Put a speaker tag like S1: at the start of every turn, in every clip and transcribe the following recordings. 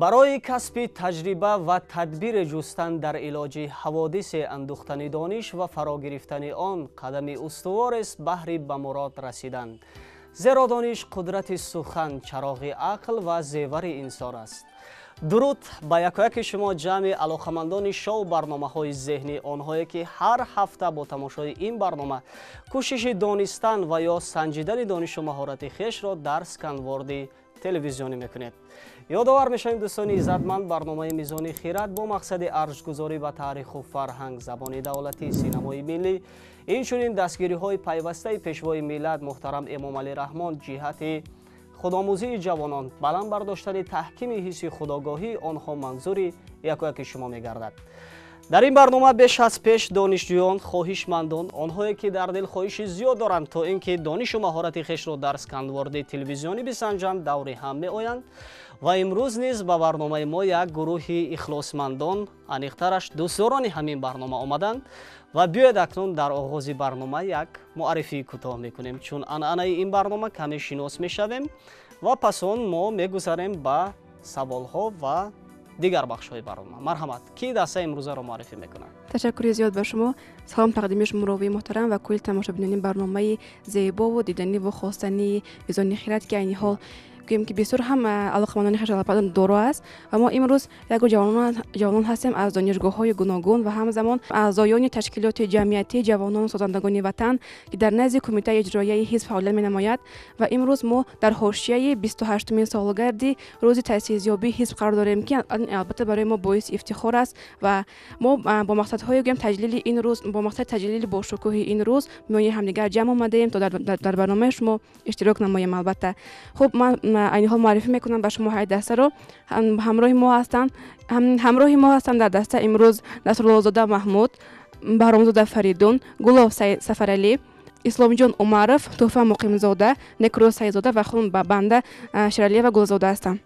S1: Барои касби таҷриба ва тадбири ҷустан дар илоҷи ҳаводисе андӯхтани дониш ва фаро гирифтани он қадами устуворест баҳри ба мурод расидан. Зеро дониш қудрати сухан, чароғи ақл ва зевари инсон аст. Дуруд ба якояки шумо ҷамъи алоқамандони шоу барномаҳои зеҳнӣ, онҳое ки ҳар ҳафта бо тамошои ин барнома кӯшиши донистан ва ё санҷидани донишу маҳорати хешро дар сканворди телевизионӣ мекунед. Ёдовар мешавем, дӯстони иззатманд, барномаи Мизони хирад бо мақсади арҷгузорӣ ба таъриху фарҳанг, забони давлатӣ, синамои миллӣ, инчунин дастгириҳои пайвастаи пешвои миллат муҳтарам Эмомалӣ Раҳмон ҷиҳати худомӯзии ҷавонон, баланд бардоштани таҳкими ҳисси худогоҳии онҳо манзури якояки шумо мегардад. Дар ин барнома беш аз пеш донишҷӯён, хоҳишмандон, онҳое ки дар дил хоҳиши зиёд доранд то ин ки донишу маҳорати хешро дар сканворди телевизионӣ бисанҷанд, даври ҳам меоянд. Ва имрӯз низ ба барномаи мо як гурӯҳи ихлосмандон, аниқтараш дӯстдорони ҳамин барнома омаданд. Ва биёед акнун дар оғози барнома як муаррифии кӯтоҳ мекунем, чун анъанаи ин барнома каме шинос мешавем ва пас он мо мегузарем ба саволҳо ва дигар бахшҳои барнома. Марҳамат, ки дастаи имрӯзаро муаррифӣ мекунад?
S2: Ташаккури зиёд ба шумо. Салом тақдими шумо ровии муҳтарам ва кулли тамошобинони барномаи зебову диданиву хостании Мизони хирад, ки айни ҳол гӯем ки бисёр ҳам алоқамандони хеш доро аст. Ва мо имрӯз як ҷавонон ҳастем аз донишгоҳҳои гуногун ва ҳамзамон аъзоёни ташкилоти ҷамъиятии ҷавонону созандагони ватан, ки дар назди кумитаи иҷроияи ҳизб фаъолият менамояд. Ва имрӯз мо дар ҳошияи 28-умин солгарди рӯзи таъсисёбии ҳизб қарор дорем, ки албатта барои мо боиси ифтихор аст. Ва мо бо мақсадҳои гӯем таҷлили ин рӯз, бо мақсади таҷлили бошукӯҳи ин рӯз миёни ҳамдигар ҷамъ омадаем, то дар барномаи шумо иштирок намоем. Албатта, хуб, ман айни ҳол муаррифӣ мекунам ба шумо ҳайат дастаро. Ҳамроҳи мо ҳастанд дар даста имрӯз Насруллозода Маҳмуд, Баҳромзода Фаридун, Гулов Сафаралӣ, Исломҷон Умаров, Тӯҳфа Муқимзода, Некрӯз Саидзода ва хун ба банда Шералиева Гулзода ҳастам.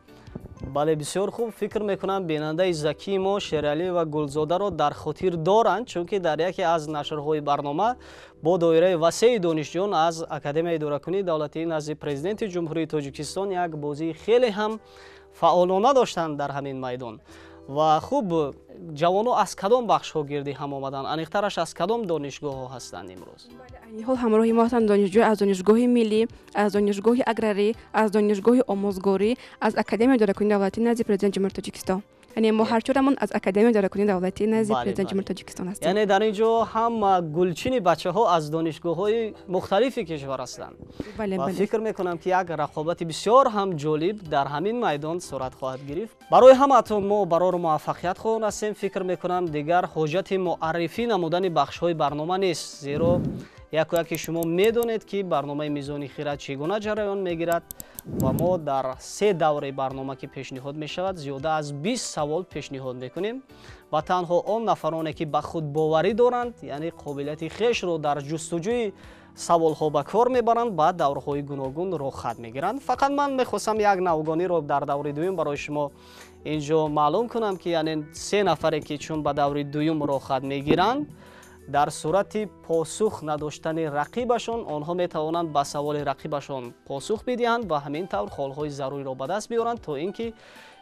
S1: Бале, бисёр хуб. Фикр мекунам, бинандаи закии мо Шералиева Гулзодаро дар хотир доранд, чунки дар яке аз нашрҳои барнома бо доираи васеи донишҷӯён аз Академияи идоракунии давлатии назди Президенти Ҷумҳурии Тоҷикистон як бозии хеле ҳам фаъолона доштанд дар ҳамин майдон. Ва хуб, ҷавонҳо аз кадом бахшҳо гирди ҳам омаданд, аниқтараш аз кадом донишгоҳҳо ҳастанд имрӯз?
S2: Айни ҳол ҳамроҳи мо ҳастанд донишҷӯ аз Донишгоҳи миллӣ, аз Донишгоҳи аграрӣ, аз Донишгоҳи омӯзгорӣ, аз Академияи идоракунии давлатӣ назди Президенти Ҷумҳурии Тоҷикистон. Яъне мо ҳарчорамон аз Академияи идоракунии давлатӣ назди Президенти Ҷумҳурии Тоҷикистон ҳастем.
S1: Яъне дар ин ҷо ҳам гулчини бачаҳо аз донишгоҳҳои мухталифи кишвар ҳастанд. Ва фикр мекунам, ки як рақобати бисёр ҳам ҷолиб дар ҳамин майдон сурат хоҳад гирифт. Барои ҳамаатон мо барору муваффақият хоҳон ҳастем. Фикр мекунам, дигар ҳоҷати муаррифӣ намудани бахшҳои барнома нест, зеро яко яке шумо медонед, ки барномаи Мизони хирад чӣ гуна ҷараён мегирад. Ва мо дар се давраи барнома, ки пешниҳод мешавад, зиёда аз 20 савол пешниҳод мекунем ва танҳо он нафароне, ки ба худбоварӣ доранд, яъне қобилияти хешро дар ҷустуҷӯи саволҳо ба кор мебаранд, ба даврҳои гуногун роҳхат мегиранд. Фақат ман мехостам як навгониро дар даври дуюм барои шумо ин ҷо маълум кунам, ки яъне се нафаре, ки чун ба даври дуюм роҳхат мегиранд, дар сурати посух надоштани рақибашон онҳо метавонанд ба саволи рақибашон посух бидиҳанд ва ҳамин тавр холҳои заруриро ба даст биёранд, то ин ки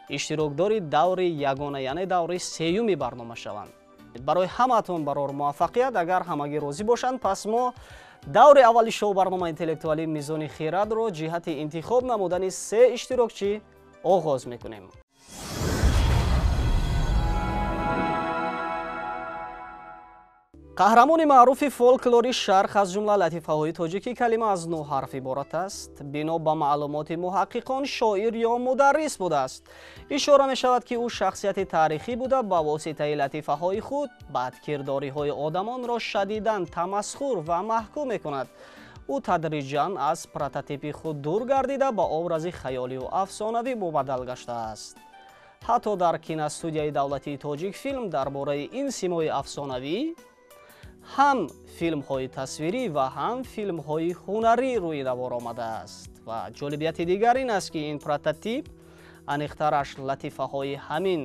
S1: иштирокдори даври ягона, яъне даври сеюми барнома шаванд. Барои ҳамаатон барор муваффақият. Агар ҳамагӣ розӣ бошанд, пас мо даври аввали шоу барномаи интеллектуалии Мизони хирадро ҷиҳати интихоб намудани се иштирокчӣ оғоз мекунем. Қаҳрамони маъруфи фолклори шарқ, аз ҷумла латифаҳои тоҷикӣ, калима аз нӯ ҳарф иборат аст. Бино ба маълумоти муҳаққиқон, шоир ё мударрис будааст. Ишора мешавад, ки ӯ шахсияти таърихӣ буда, ба воситаи латифаҳои худ бадкирдориҳои одамонро шадидан тамасхур ва маҳкум мекунад. Ӯ тадриҷан аз прототипи худ дур гардида, ба образи хаёлию афсонавӣ мубаддал гаштааст. Ҳатто дар киностудияи давлатии Тоҷикфилм дар бораи ин симои афсонавӣ ҳам филмҳои тасвирӣ ва ҳам филмҳои ҳунарӣ рӯи навор омадааст. Ва ҷолибияти дигар ин аст, ки ин прототип, аниқтараш латифаҳои ҳамин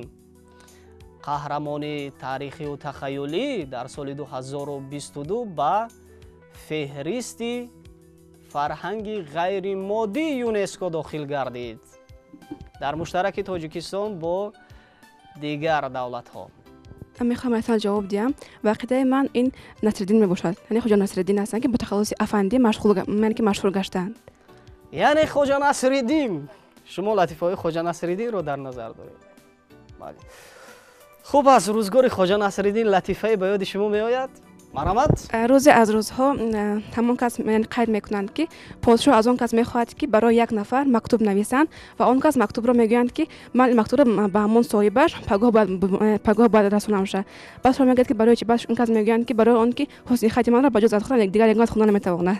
S1: қаҳрамони таърихию тахаюлӣ, дар соли 2022 ба феҳристи фарҳанги ғайримоддии ЮНЕСКО дохил гардид. Дар муштараки Тоҷикистон бо дигар давлатҳо.
S2: Мехоҳам айсан ҷавоб диҳам. Ба ақидаи ман ин Насриддин мебошад. Яъне Хоҷа Насриддин ҳастанд, ки бо тахаллуси Афандӣ яъне ки машҳур гаштаанд.
S1: Яъне Хоҷа Насриддин. Шумо латифаҳои Хоҷа Насриддинро дар назар доред. Бале. Хуб, аз рӯзгори Хоҷа Насриддин латифае ба ёди шумо меояд? Марҳамат.
S2: Рӯзе аз рӯзҳо ҳамон кас қайд мекунанд, ки подшоҳ аз он кас мехоҳад, ки барои як нафар мактуб нависанд ва он кас мактубро мегӯянд, ки ман ин мактубро ба ҳамон соҳибаш пагоҳ бояд расонам ша. Баъд шумо мегӯяд, ки барои чи? Баъд он кас мегӯянд, ки барои он ки ҳусни хати манро ба ҷуз аз худам дигар ягон хонда наметавонад.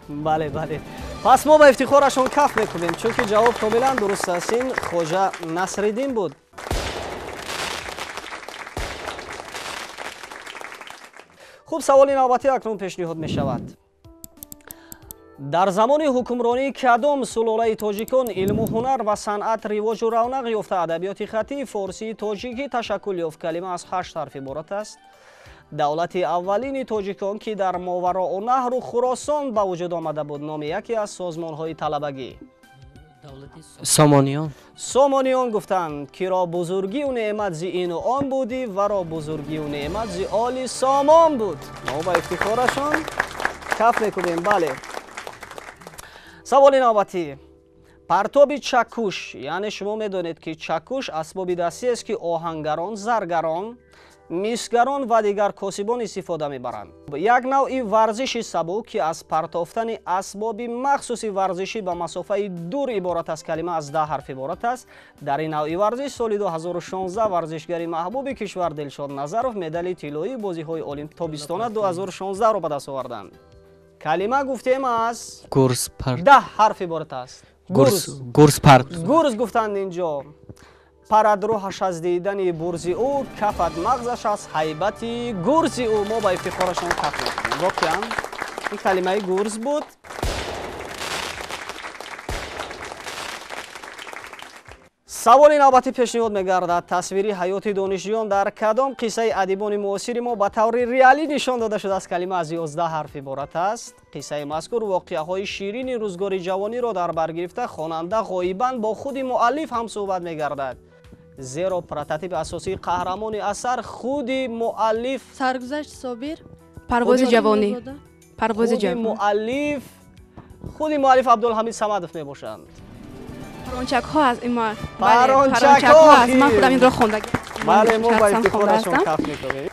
S1: Бале, бале. Пас мо ба ифтихорашон каф мекунем, чунки ҷавоб комилан дуруст аст. Ин Хоҷа Насриддин буд. Хуб, саволи навбатӣ акнун пешниҳод мешавад. Дар замони ҳукмронии кадом сулолаи тоҷикон илму ҳунар ва санъат ривоҷу равнақ ёфта, адабиёти хаттии форсии тоҷикӣ ташаккул ёфт? Калима аз 8 ҳарф иборат аст. Давлати аввалини тоҷикон, ки дар Мовароуннаҳру Хуросон ба вуҷуд омада буд, номи яке аз созмонҳои талабагӣ.
S3: Сомониён.
S1: Сомониён гуфтанд, киро бузургию неъмат зи ину он будӣ, варо бузургию неъмат зи оли сомон буд. Мо ба ифтихорашон каф мекунем. Бале. Саволи навбатӣ. Партоби чаккуш, яъне шумо медонед, ки чаккуш асбоби дастиест, ки оҳангарон, заргарон, мисгарон ва дигар косибон истифода мебаранд. Як навъи варзиши сабук, ки аз партофтани асбоби махсуси варзишӣ ба масофаи дур иборат аст. Калима аз 10 ҳарф иборат аст. Дар ин навъи варзиш соли 2016 варзишгари маҳбуби кишвар Дилшод Назаров медали тиллоии бозиҳои Олимп тобистона 2016-ро ба даст оварданд. Калима гуфтем аз 10 ҳарф иборат аст.
S3: Гурз парт.
S1: Гурз гуфтанд инҷо. Парад рӯҳаш аз дидани бурзи ӯ, кафад мағзаш аз ҳайбати гурзи ӯ. Мо ба ифтихорашон каф мекунем. Воқеан ин калимаи гурз буд. Саволи навбатӣ пешниҳод мегардад. Тасвири ҳаёти донишҷӯён дар кадом қиссаи адибони муосири мо ба таври реалӣ нишон дода шудааст? Калима аз 11 ҳарф иборат аст. Қиссаи мазкур воқеаҳои ширини рӯзгори ҷавониро дар бар гирифта, хонанда ғоибан бо худи муаллиф ҳам суҳбат мегардад. Зеро прототипи асосии қаҳрамони асар худи муаллиф.
S4: Саргузашти Собир.
S2: Парвози ҷавонӣ. Парвози ҷавонӣ.
S1: Худи муаллиф Абдулҳамид Самадов мебошанд.
S2: Парончакҳо аз ин парончакҳо аз ман худам инро хондагӣ.
S1: Бале, мо ба ифтихорашон каф мекунем.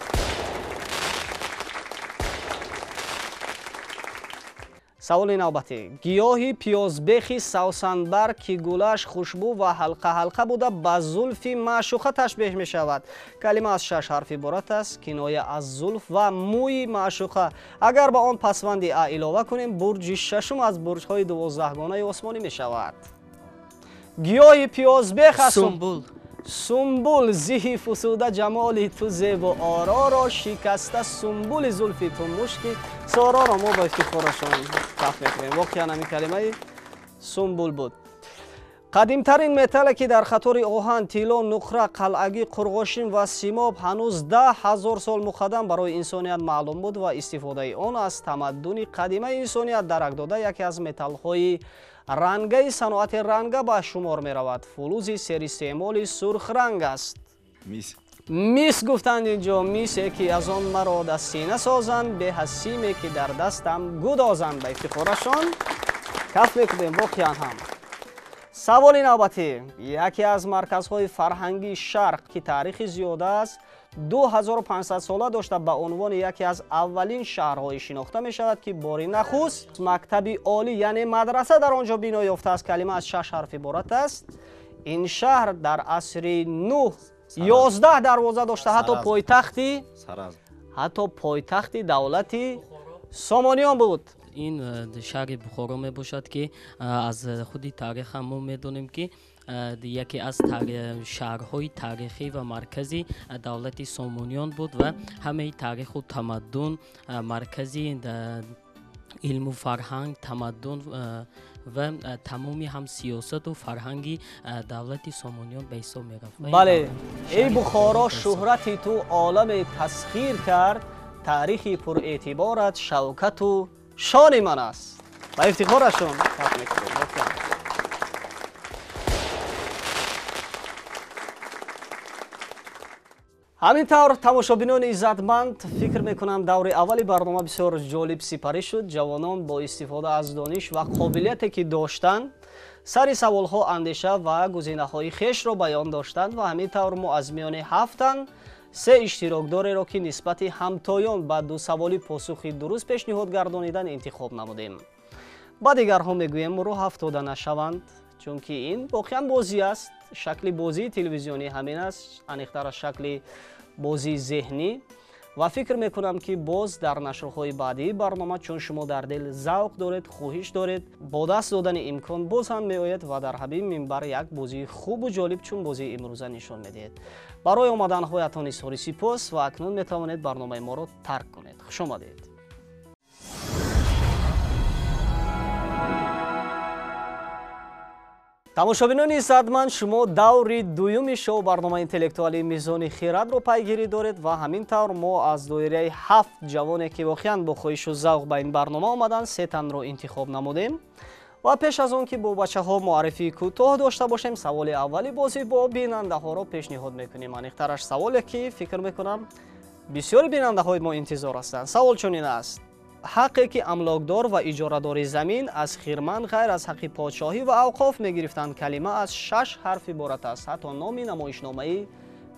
S1: Саволи навбатӣ. Гиёҳи пиёзбехи савсанбар, ки гулаш хушбӯ ва ҳалқа-ҳалқа буда, ба зулфи маъшуқа ташбеҳ мешавад. Калима аз 6 ҳарф иборат аст. Киноя аз зулф ва мӯи маъшуқа. Агар ба он пасванди а илова кунем, бурҷи шашум аз бурҷҳои 12-гонаи осмонӣ мешавад. Гиёҳи пиёзбех аст.
S3: Сумбул.
S1: Сумбул зиҳи фусуда ҷамоли ту зебу ороро шикаста сумбули зулфи ту мушки сороро. Мо ба ифтихорашон каф мекунем. Воқеан ҳамин калимаи сумбул буд. Қадимтарин металле, ки дар қатори оҳан, тилло, нуқра, қалъагӣ, қурғошин ва симоб ҳанӯз 10 000 сол муқаддам барои инсоният маълум буд ва истифодаи он аз тамаддуни қадимаи инсоният дарак дода, яке аз металлҳои рангаи саноати ранга ба шумор меравад. Фулузи серистеъмоли сурхранг аст.
S5: Мис.
S1: Мис гуфтанд инҷо. Мисе, ки аз он маро дар сина созанд, беҳ аз симе, ки дар дастам гудозанд. Ба ифтихорашон каф мекунем. Воқеан ҳам. Саволи навбатӣ. Яке аз марказҳои фарҳангии Шарқ, ки таърихи зиёда аст 2500 сола дошта, ба унвони яке аз аввалин шаҳрҳои шинохта мешавад, ки бори нахуст мактаби олӣ, яъне мадраса дар он ҷо бино ёфтааст. Калима аз 6 ҳарф иборат аст. Ин шаҳр дар асри 9 11 дарвоза дошта, ҳатто пойтахти давлати Сомониён буд.
S3: Ин шаҳри Бухоро мебошад, ки аз худи таърих ҳам мо медонем, ки яке аз шаҳрҳои таърихӣ ва маркази давлати Сомониён буд ва ҳамаи таъриху тамаддун, маркази илму фарҳанг, тамаддун ва тамоми ҳам сиёсату фарҳанги давлати Сомониён ба ҳисоб мерафт.
S1: Бале, эй Бухоро, шӯҳрати ту оламе тасхир кард, таърихи пурэътиборат шавкату шони ман аст. Ба ифтихорашон каф мекунем. Ҳамин тавр, тамошобинони иззатманд, фикр мекунам, даври аввали барнома бисёр ҷолиб сипарӣ шуд. Ҷавонон бо истифода аз дониш ва қобилияте ки доштанд, сари саволҳо андеша ва гузинаҳои хешро баён доштанд ва ҳамин тавр мо аз миёни ҳафтан се иштирокдореро, ки нисбати ҳамтоён ба ду саволи посухи дуруст пешниҳод гардонидан, интихоб намудем. Ба дигарҳо мегӯем, роҳ афтода нашаванд, чунки ин воқеан бозӣ аст. Шакли бозии телевизионӣ ҳамин аст, аниқтар аз шакли бозии зеҳнӣ. Ва фикр мекунам, ки боз дар нашрҳои баъдии барнома, чун шумо дар дил завқ доред, хоҳиш доред, бо даст додани имкон боз ҳам меояд ва дар ҳамин минбар як бозии хубу ҷолиб чун бозии имрӯза нишон медиҳед. Барои омаданҳоятон изҳори сипос ва акнун метавонед барномаи моро тарк кунед. Хуш омадед. Тамошобинони иззатманд, шумо даври дуюми шоу барномаи интеллектуалии Мизони хирадро пайгирӣ доред ва ҳамин тавр мо аз доираи ҳафт ҷавоне, ки воқеан бо хоҳишу завқ ба ин барнома омаданд, се танро интихоб намудем. Ва пеш аз он ки бо бачаҳо муаррифии кӯтоҳ дошта бошем, саволи аввали бозӣ бо бинандаҳоро пешниҳод мекунем. Аниқтараш саволе, ки фикр мекунам, бисёри бинандаҳои мо интизор ҳастанд. Савол чунин аст: ҳаққе ки амлокдор ва иҷорадори замин аз хирман ғайр аз ҳаққи подшоҳӣ ва авқоф мегирифтанд, калима аз шаш ҳарф иборат аст, ҳатто номи намоишномаи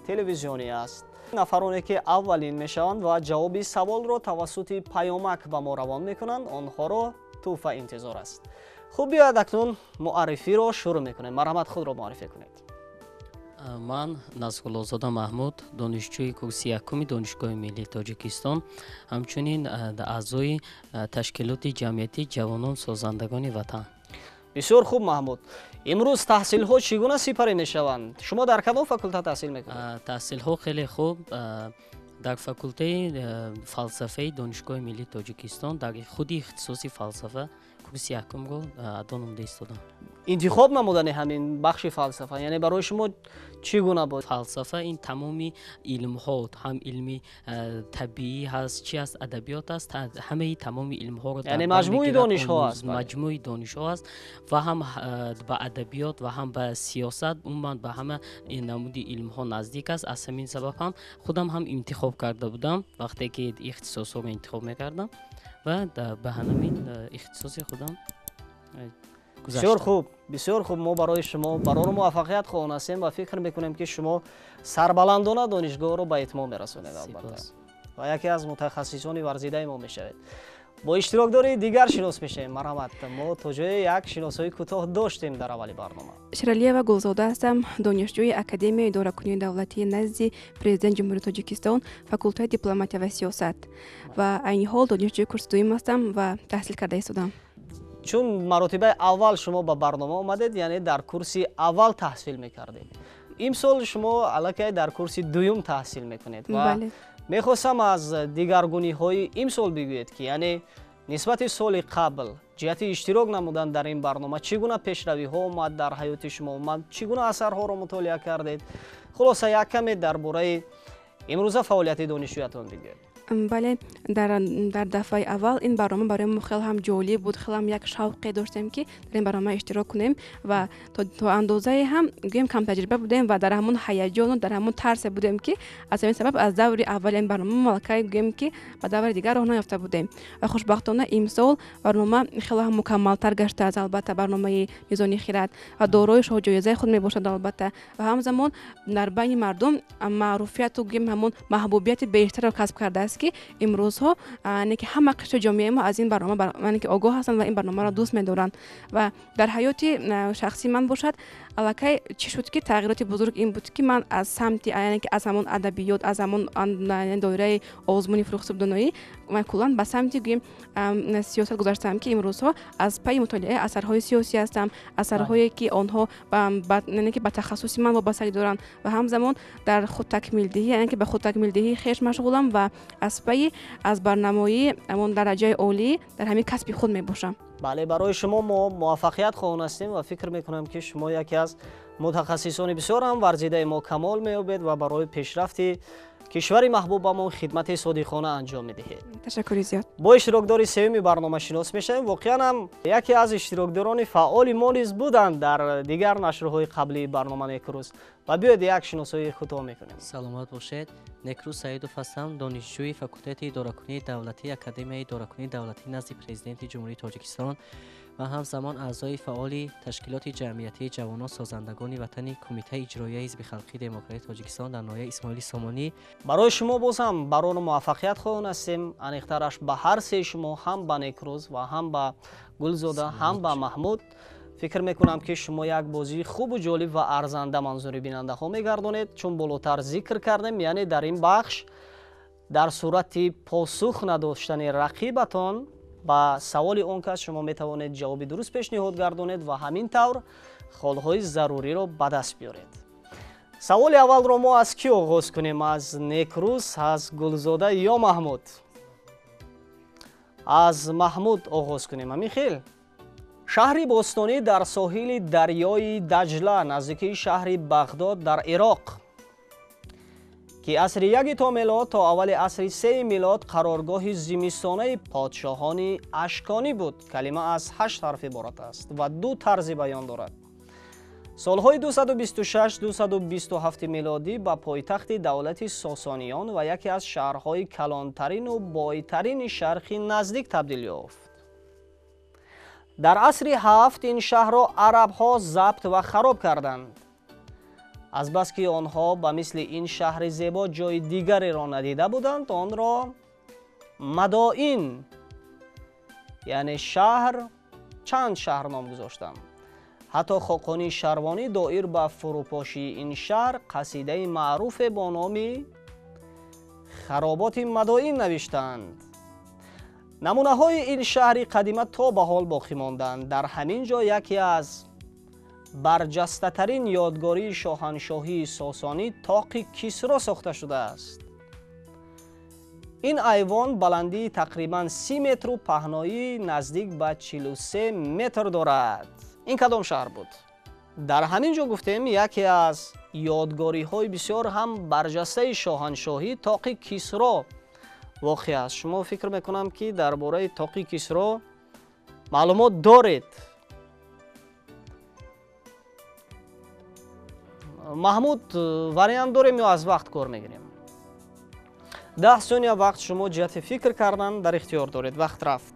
S1: телевизионӣ аст. Нафароне ки аввалин мешаванд ва ҷавоби саволро тавассути паёмак ба мо равон мекунанд, онҳоро тӯҳфа интизор аст. Хуб, биёяд, акнун муаррифиро шурӯъ мекунем. Марҳамат, худро муаррифӣ кунед.
S3: Ман Насруллозода Маҳмуд, донишҷӯи курси якуми Донишгоҳи миллии Тоҷикистон, ҳамчунин аъзои ташкилоти ҷамъиятии ҷавонон созандагони ватан.
S1: Бисёр хуб, Маҳмуд. Имрӯз таҳсилҳо чӣ гуна сипарӣ мешаванд? Шумо дар кадом факултет таҳсил мекунед?
S3: Таҳсилҳо хеле хуб. Дар факултаи фалсафаи Донишгоҳи миллии Тоҷикистон, дар худи ихтисоси фалсафа курси якумро адо намуда истодам.
S1: Интихоб намудани ҳамин бахши фалсафа, яъне барои шумо чӣ гуна буд?
S3: Фалсафа ин тамоми илмҳо, ҳам илми табиӣ ҳаст, чи аст, адабиёт аст, ҳамаи тамоми илмҳоро,
S1: яъне маҷмӯи донишҳо аст.
S3: Маҷмӯи донишҳо аст ва ҳам ба адабиёт ва ҳам ба сиёсат, умуман ба ҳама намуди илмҳо наздик аст. Аз ҳамин сабаб ҳам худам ҳам интихоб карда будам, вақте ки ихтисосҳоро интихоб мекардам ва ба ҳамин ихтисоси худам.
S1: Бисёр хуб, бисёр хуб. Мо барои шумо барору муваффақият хоҳон ҳастем ва фикр мекунем, ки шумо сарбаландона донишгоҳро ба итмом мерасонед, албатта, ва яке аз мутахассисони варзидаи мо мешавед. Бо иштирокдори дигар шинос мешавем. Марҳамат, мо то ҷое як шиносои кӯтоҳ доштем дар аввали барнома.
S2: Ширалиева Гулзода ҳастам, донишҷӯи Академияи идоракунии давлатии назди Президенти Ҷумҳурии Тоҷикистон, факултаи дипломатия ва сиёсат, ва айни ҳол донишҷӯи курси дуюм ҳастам ва таҳсил карда истодам.
S1: Чун маротибаи аввал шумо ба барнома омадед, яъне дар курси аввал таҳсил мекардед, имсол шумо аллакай дар курси дуюм таҳсил мекунед ва мехостам аз дигаргуниҳои имсол бигӯед, ки яъне нисбати соли қабл ҷиҳати иштирок намудан дар ин барнома чӣ гуна пешравиҳо омад дар ҳаёти шумо, омад, чӣ гуна асарҳоро мутолиа кардед. Хулоса, як каме дар бораи имрӯза фаъолияти донишҷӯятон бигӯед.
S2: Бале, дар дафъаи аввал ин барнома барои мо хеле ҳам ҷолиб буд, хеле ҳам як шавқе доштем, ки дар ин барнома иштирок кунем ва то андозае ҳам гӯем камтаҷриба будем ва дар ҳамон ҳаяҷону дар ҳамон тарсе будем, ки аз ҳамин сабаб аз даври аввали ин барнома мо аллакай гӯем, ки ба даври дигар роҳ наёфта будем. Ва хушбахтона имсол барнома хеле ҳам мукаммалтар гаштааст, албатта, барномаи Мизони хирад ва дорои шоҳҷоизаи худ мебошад, албатта, ва ҳамзамон дар байни мардум маъруфияту гӯем ҳамон маҳбубияти бештарро касб кардааст, ки имрӯзҳо яъне ки ҳама қишри ҷомеаи мо аз ин барнома яъне ки огоҳ ҳастанд ва ин барномаро дӯст медоранд. Ва дар ҳаёти шахсии ман бошад, аллакай чӣ шуд, ки тағйироти бузург ин буд, ки ман аз самти яъне ки аз ҳамон адабиёт, аз ҳамон доираи озмуни Фурӯғи субҳдоноӣ ман куллан ба самти гӯем сиёсат гузаштаам, ки имрӯзҳо аз пайи мутолиаи асарҳои сиёсӣ ҳастам, асарҳое ки онҳо яъне ки ба тахассуси ман вобастагӣ доранд ва ҳамзамон дар худтакмилдиҳӣ, яъне ки ба худтакмилдиҳии хеш машғулам ва аз пайи аз барнамоии ҳамон дараҷаи олӣ дар ҳамин касби худ мебошам.
S1: Бале, барои шумо мо муваффақият хоҳон ҳастем ва фикр мекунам, ки шумо яке аз мутахассисони бисёр ҳам варзидаи мо камол меёбед ва барои пешрафти Кишвари маҳбубамон хидмати содиқона анҷом медиҳед.
S2: Ташаккури зиёд.
S1: Бо иштирокдори сеюми барнома шинос мешавем. Воқеан ҳам яке аз иштирокдорони фаъоли мо низ буданд дар дигар нашрҳои қаблии барнома Некрӯз. Ва биёед як шиносоии кӯтоҳ мекунем.
S4: Саломат бошед. Некрӯз Саидов ҳастам, донишҷӯи факултети идоракунии давлатии Академияи идоракунии давлатӣ назди Президенти Ҷумҳурии Тоҷикистон ва ҳамзамон аъзои фаъоли ташкилоти ҷамъиятии ҷавонон созандагони ватани Кумитаи иҷроияи Ҳизби халқии демократии Тоҷикистон дар ноҳияи Исмоили Сомонӣ.
S1: Барои шумо боз ҳам барору муваффақият хоҳон ҳастем. Аниқтараш ба ҳар сеи шумо, ҳам ба Некрӯз ва ҳам ба Гулзода, ҳам ба Маҳмуд. Фикр мекунам, ки шумо як бозии хубу ҷолиб ва арзанда манзури бинандаҳо мегардонед, чун болотар зикр кардем, яъне дар ин бахш дар сурати посух надоштани рақибатон ба саволи он кас шумо метавонед ҷавоби дуруст пешниҳод гардонед ва ҳамин тавр холҳои заруриро ба даст биёред. Саволи аввалро мо аз кӣ оғоз кунем? Аз Некрӯз, аз Гулзода ё Маҳмуд? Аз Маҳмуд оғоз кунем. Ҳамин хел. Шаҳри бостонӣ дар соҳили дарёи Даҷла наздикии шаҳри Бағдод дар Ироқ, ки асри яки то милод то аввали асри сеи милод қароргоҳи зимистонаи подшоҳони ашконӣ буд. Калима аз 8 ҳарф иборат аст ва ду тарзи баён дорад. Солҳои 226-227 милодӣ ба пойтахти давлати Сосониён ва яке аз шаҳрҳои калонтарину бойтарини шарқи наздик табдил ёфт. Дар асри ҳафт ин шаҳрро арабҳо забт ва хароб карданд. Азбаски онҳо ба мисли ин шаҳри зебо ҷои дигареро надида буданд, онро Мадоин, яъне шаҳр, чанд шаҳр ном гузоштанд. Ҳатто Хоқонии Шарвонӣ доир ба фурӯпошии ин шаҳр қасидаи маъруфе бо номи Хароботи Мадоин навиштанд. Намунаҳои ин шаҳри қадима то ба ҳол боқӣ монданд. Дар ҳамин ҷо яке аз барҷастатарин ёдгории шоҳаншоҳии Сосонӣ тоқи Кисро сохта шудааст. Ин айвон баландии тақрибан 30 метру паҳноии наздик ба 43 метр дорад. Ин кадом шаҳр буд? Дар ҳамин ҷо гуфтем яке аз ёдгориҳои бисёр ҳам барҷастаи шоҳаншоҳӣ тоқи Кисро воқеъ аст. Шумо фикр мекунам, ки дар бораи тоқи Кисро маълумот доред. Маҳмуд, вариант дорем ё аз вақт кор мегирем? 10 сония вақт шумо ҷиҳати фикр кардан дар ихтиёр доред. Вақт рафт.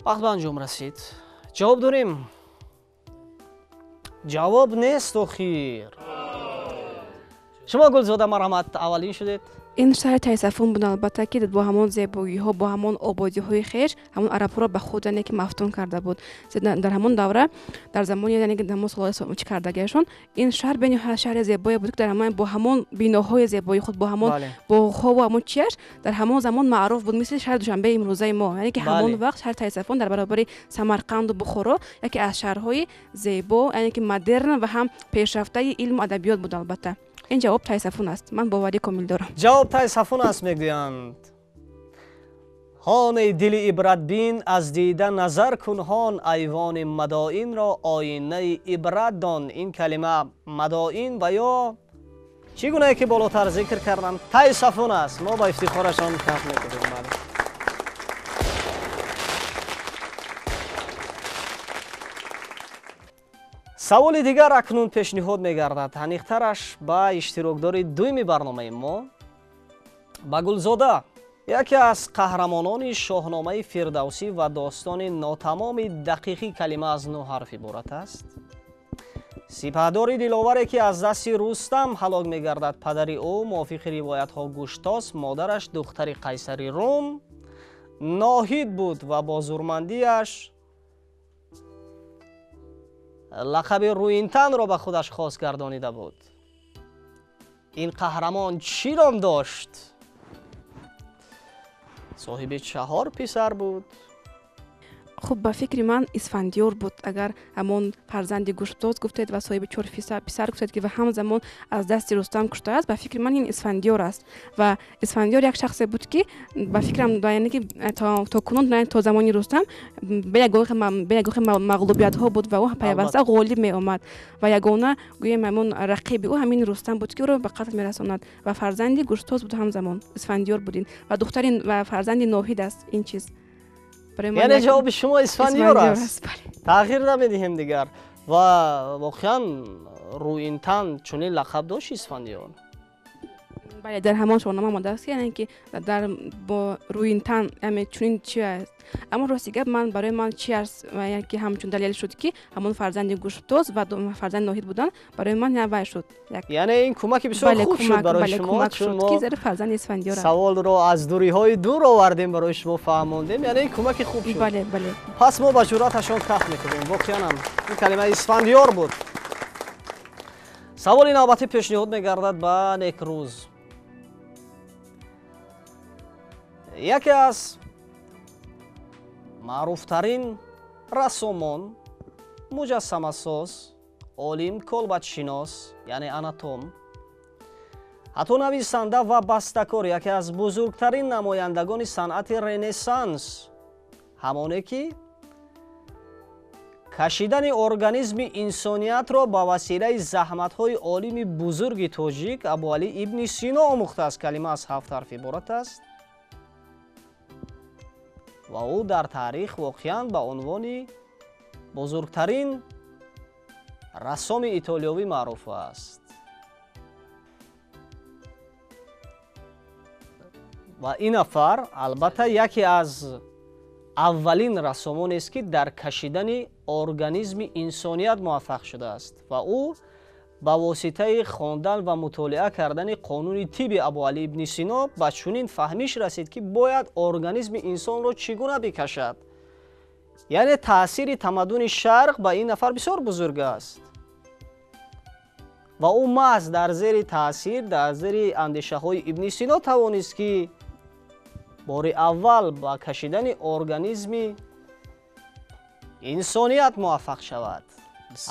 S1: Вақт ба анҷом расид. Ҷавоб дорем? Ҷавоб нест охир. Шумо Гулзода, марҳамат, аввалин шудед.
S2: Ин шаҳри Тайсафун буд, албатта, ки бо ҳамон зебоиҳо, бо ҳамон ободиҳои хеш ҳамон арабҳоро ба худ яъне ки мафтун карда буд. Дар ҳамон давра, дар замони яъне ки ҳамон солҳои чӣ кардагиашон, ин шаҳр бениҳоят шаҳри зебое буд, ки дар ҳамон бо ҳамон биноҳои зебои худ, бо ҳамон боғҳо ва ҳамон чиаш дар ҳамон замон маъруф буд, мисли шаҳри Душанбеи имрӯзаи мо. Яъне ки ҳамон вақт шаҳри Тайсафун дар баробари Самарқанду Бухоро яке аз шаҳрҳои зебо, яъне ки модерн ва ҳам пешрафтаи илму адабиёт буд. Албатта ин ҷавоб Тайсафун аст. Ман боварӣ комил дорам.
S1: Ҷавоб Тайсафун аст, мегӯянд. Ҳоне дили ибратбин аз дида назар кун, ҳон айвони Мадоинро оинаи ибрат дон. Ин калима Мадоин ва ё чӣ гунае ки болотар зикр кардам Тайсафун аст. Мо ба ифтихорашон каф мекунем. Саволи дигар акнун пешниҳод мегардад. Аниқтараш ба иштирокдори дуюми барномаи мо, ба Гулзода. Яке аз қаҳрамонони шоҳномаи Фирдавсӣ ва достони нотамоми дақиқӣ калима аз 9 ҳарф иборат аст. Сипаҳдори диловаре, ки аз дасти Рустам ҳалок мегардад, падари ӯ мувофиқи ривоятҳо Гуштос, модараш духтари қайсари Рум Ноҳид буд ва бо зурмандиаш лақаби Рӯинтанро ба худаш хос гардонида буд. Ин қаҳрамон чӣ ном дошт? Соҳиби 4 писар буд.
S2: Хуб, ба фикри ман Исфандиёр буд. Агар ҳамон фарзанди Гуштоз гуфтед ва соҳиби чор писар гуфтед, ки ва ҳамзамон аз дасти Рустам куштааст, ба фикри ман ин Исфандиёр аст. Ва Исфандиёр як шахсе буд, ки ба фикрам, яъне ки то кунун, то замони Рустам бе ягон мағлубиятҳо буд ва ӯ пайваста ғолиб меомад ва ягона гӯем ҳамон рақиби ӯ ҳамин Рустам буд, ки ӯро ба қатл мерасонад ва фарзанди Гуштоз буд, ҳамзамон Исфандиёр буд ин ва духтари ва фарзанди Ноҳид аст ин чиз.
S1: Яъне ҷавоби шумо Исфандиёр аст, тағйир намедиҳем дигар. Ва воқеан рӯинтан чунин лақаб дошт Исфандиёр?
S2: Бале, дар ҳамон шоҳнома омадааст, яъне ки дар бо рӯинтан яъне чунин чи аст. Аммо рости гап, ман барои ман чи аст, яъне ки ҳамчун далел шуд, ки ҳамон фарзанди Гуштоз ва фарзанди Ноҳид будан барои ман вай шуд.
S1: Яъне ин кӯмаки бисёр хуб шуд барои шумо, чун мо
S2: зеро фарзанди Исфандиёр аст.
S1: Саволро аз дуриҳои дур овардем, барои шумо фаҳмондем, яъне ин кӯмаки хуб шуд.
S2: Бале, бале.
S1: Пас мо ба ҷуръаташон каф мекунем. Воқеанам ин калимаи Исфандиёр буд. Саволи навбатӣ пешниҳод мегардад ба Некрӯз. Яке аз маъруфтарин рассомон, муҷассамасоз, олим, колбадшинос, яъне анатом, ҳатто нависанда ва бастакор, яке аз бузургтарин намояндагони санъати Ренессанс, ҳамоне ки кашидани организми инсониятро ба василаи заҳматҳои олими бузурги тоҷик Абуалӣ ибни Сино омӯхтааст. Калима аз ҳафт ҳарф иборат аст ва ӯ дар таърих воқеан ба унвони бузургтарин рассоми итолиёвӣ маъруф аст. Ва ин нафар албатта яке аз аввалин рассомонест, ки дар кашидани организми инсоният муваффақ шудааст ва ӯ ба воситаи хондан ва мутолиа кардани қонуни тибби Абуалӣ ибни Сино ба чунин фаҳмиш расид, ки бояд организми инсонро чӣ гуна бикашад. Яъне таъсири тамаддуни шарқ ба ин нафар бисёр бузург аст ва ӯ маҳз дар зери таъсир, дар зери андешаҳои ибни Сино тавонист, ки бори аввал ба кашидани организми инсоният муваффақ шавад.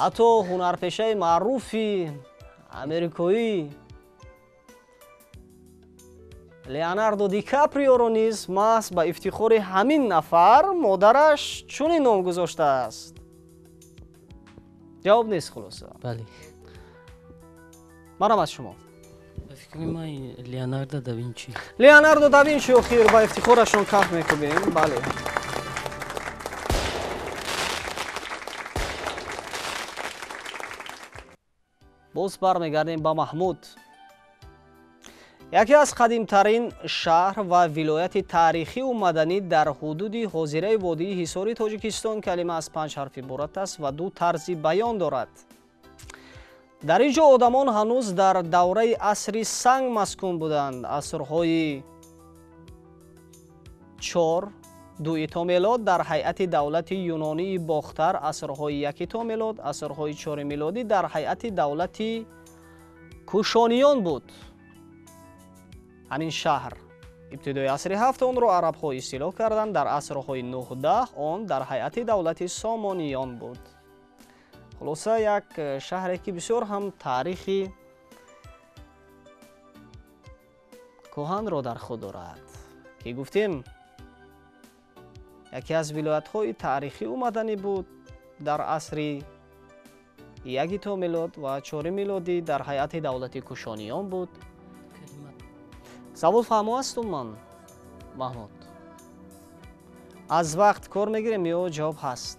S1: Ҳатто ҳунарпешаи маъруфи америкоӣ Леонардо Ди Каприоро низ маҳз ба ифтихори ҳамин нафар модараш чунин ном гузоштааст. Ҷавоб нест хулоса?
S3: Бале.
S1: Манам аз шумо.
S3: Ба фикри ман Леонардо да Винчи.
S1: Леонардо да Винчи, охир ба ифтихорашон каф мекунем. Бале. Боз бармегардем ба Маҳмуд. Яке аз қадимтарин шаҳр ва вилояти таърихиву маданӣ дар ҳудуди ҳозираи водии Ҳисори Тоҷикистон, калима аз панҷ ҳарф иборат аст ва ду тарзи баён дорад. Дар ин ҷо одамон ҳанӯз дар давраи асри санг маскун буданд. Асрҳои 4 2 то мелод дар ҳайати давлати юнонии Бохтар, асрҳои 1 то мелод, асрҳои 4 мелодӣ дар ҳайати давлати Кушониён буд. Ҳамин шаҳр ибтидои асри 7 онро арабҳо истилоҳ карданд, дар асрҳои 9-10 он дар ҳайати давлати Сомониён буд. Хулоса, як шаҳре ки бисёр ҳам таърихи кӯҳанро дар худ дорад, ки гуфтем яке аз вилоятҳои таърихию маданӣ буд дар асри 1 то мелод ва 4 мелодӣ дар ҳайати давлати Кушониён буд. Савол фаҳмо асту ман, Маҳмуд? Аз вақт кор мегирем ё ҷавоб ҳаст?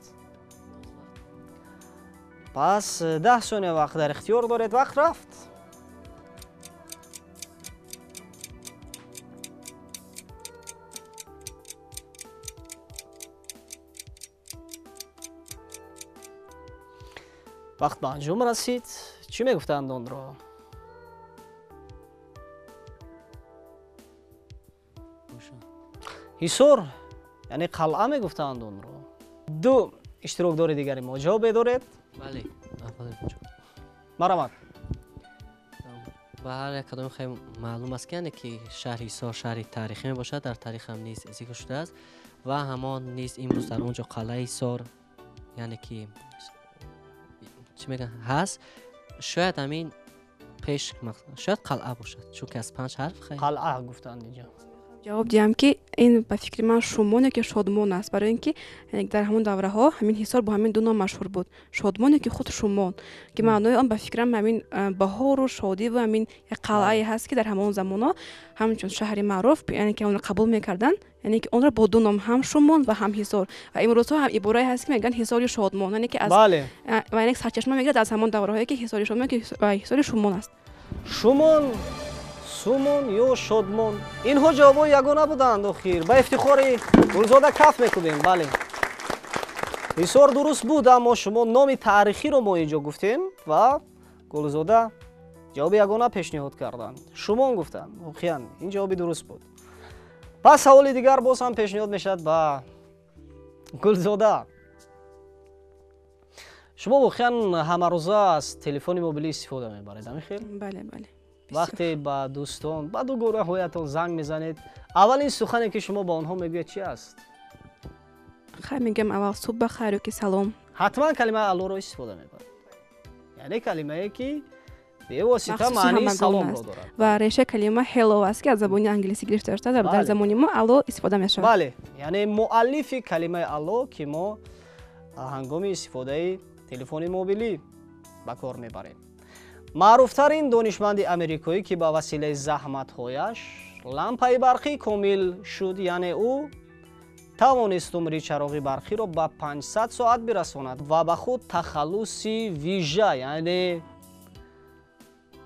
S1: Пас 10 сония вақт дар ихтиёр доред. Вақт рафт. Вақт ба анҷом расид. Чӣ мегуфтанд онро? Ҳисор, яъне қалъа мегуфтанд онро. Ду иштирокдори дигари мо ҷавоб медоред?
S4: Бале,
S1: Марамат.
S4: Ба ҳар як кадоми хеле маълум аст, ки яъне ки шаҳри Ҳисор шаҳри таърихӣ мебошад, дар таърих ҳам низ зикр шудааст Ва ҳамон низ имрӯз дар он ҷо қалъаи Ҳисор, яъне ки чӣ мегӯянд, ҳаст. Шояд ҳамин пеш, шояд қалъа бошад, чунки аз 5 ҳарф.
S1: Қалъа гуфтанд инҷо.
S2: Ҷавоб диҳам, ки ин ба фикри ман Шумон ё ки Шодмон аст, барои ин ки дар ҳамон давраҳо ҳамин Ҳисор бо ҳамин ду ном машҳур буд, Шодмон ё ки худ Шумон, ки маънои он ба фикрам ҳамин баҳору шодӣ ва ҳамин як қалъае ҳаст, ки дар ҳамон замонҳо ҳамчун шаҳри маъруф, яъне ки онро қабул мекарданд, яъне ки онро бо ду ном, ҳам Шумон ва ҳам Ҳисор. Ва имрӯзҳо ҳам иборае ҳаст, ки мегӯянд Ҳисори Шодмон, яъне ки аз ва яъне сарчашма мегирад аз ҳамон давраҳое, ки Ҳисори Шодмон ва Ҳисори Шумон аст.
S1: Шумон, Сумон ё Шодмон, инҳо ҷавобҳои ягона буданд. Охир ба ифтихори Гулзода каф мекунем. Бале, Ҳисор дуруст буд, аммо шумо номи таърихиро мо инҷо гуфтем ва Гулзода ҷавоби ягона пешниҳод карданд, Шумон гуфтанд. Воқеан ин ҷавоби дуруст буд. Пас саволи дигар боз ҳам пешниҳод мешавад ба Гулзода. Шумо воқеан ҳамарӯза аз телефони мобилӣ истифода мебаред, ҳамин хел?
S2: Бале, бале.
S1: Вақте ба дӯстон, ба дугонаҳоятон занг мезанед, аввалин сухане ки шумо ба онҳо мегӯед чи аст?
S2: Хайр мегӯям, аввал субҳ ба хайр ё ки салом.
S1: Ҳатман калимаи аллоро истифода мебаред, яъне калимае ки бевосита маънии саломро дорад.
S2: Ва решаи калима hello аст, ки аз забони англисӣ гирифта шудааст, дар замони мо алло истифода мешавад.
S1: Бале, яъне муаллифи калимаи алло, ки мо ҳангоми истифодаи телефони мобилӣ ба кор мебарем. Маъруфтарин донишманди амрикоӣ, ки ба василаи заҳматҳояш лампаи барқӣ комил шуд, яъне ӯ тавонист умри чароғи барқиро ба 500 соат бирасонад ва ба худ тахаллуси вижа, яъне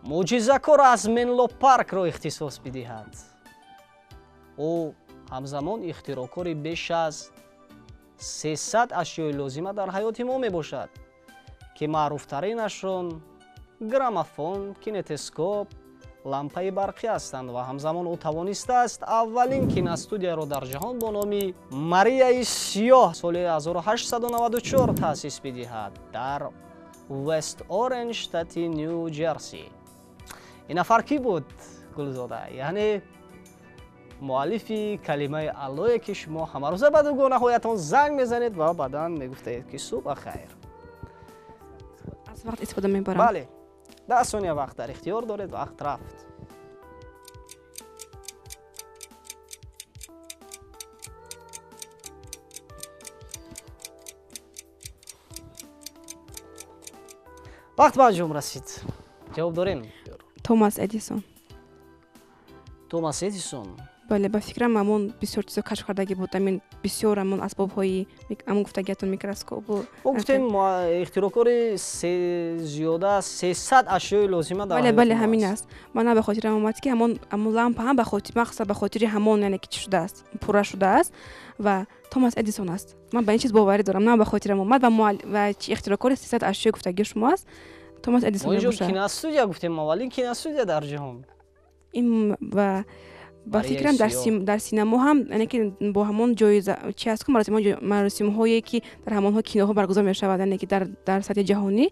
S1: мӯъҷизакор аз Менло Паркро ихтисос бидиҳад. Ӯ ҳамзамон ихтироъкори беш аз 300 ашёи лозима дар ҳаёти мо мебошад, ки маъруфтаринашон граммофон, кинетоскоп, лампаи барқӣ ҳастанд. Ва ҳамзамон ӯ тавонистааст аввалин киностудияро дар ҷаҳон бо номи Марияи Сиёҳ соли 1894 таъсис бидиҳад дар Вест Оренҷ, штати Ню Ҷерси. Ин нафар кӣ буд, Гулзода? Яъне муаллифи калимаи аллое, ки шумо ҳамарӯза ба дугонаҳоятон занг мезанед ва баъдан мегуфтаед, ки субҳ хайр.
S2: Аз вақт истифода мебарам.
S1: Бале, 10 сония вақт дар ихтиёр доред, вақт рафт. Вақт ба анҷом расид. Ҷавоб дорем?
S2: Томас Эдисон.
S1: Томас Эдисон.
S2: Бале, ба фикрам ҳамон бисёр чизо кашф кардагӣ буд, ҳамин бисёр ҳамон асбобҳои ҳамон гуфтагиятон, микроскопу.
S1: Мо гуфтем ихтироъкори зиёда аз 300 ашёи лозима дар
S2: Бале, бале, ҳамин аст. Ман ба хотирам омад, ки ҳамон лампа ҳам ба хотир, махсусан ба хотири ҳамон, яъне ки чӣ шудааст, пурра шудааст ва Томас Эдисон аст. Ман ба ин чиз боварӣ дорам, на ба хотирам омад ва ихтироъкори 300 ашёи гуфтагии шумо аст, Томас Эдисон мебошад.
S1: Киностудия гуфтем, аввалин киностудия дар ҷаҳон.
S2: Ин ва ба фикрам дар синамо ҳам, яъне ки бо ҳамон ҷоиза чи аст, ку маросимҳое, ки дар ҳамонҳо киноҳо баргузор мешавад, яъне ки дар сатҳи ҷаҳонӣ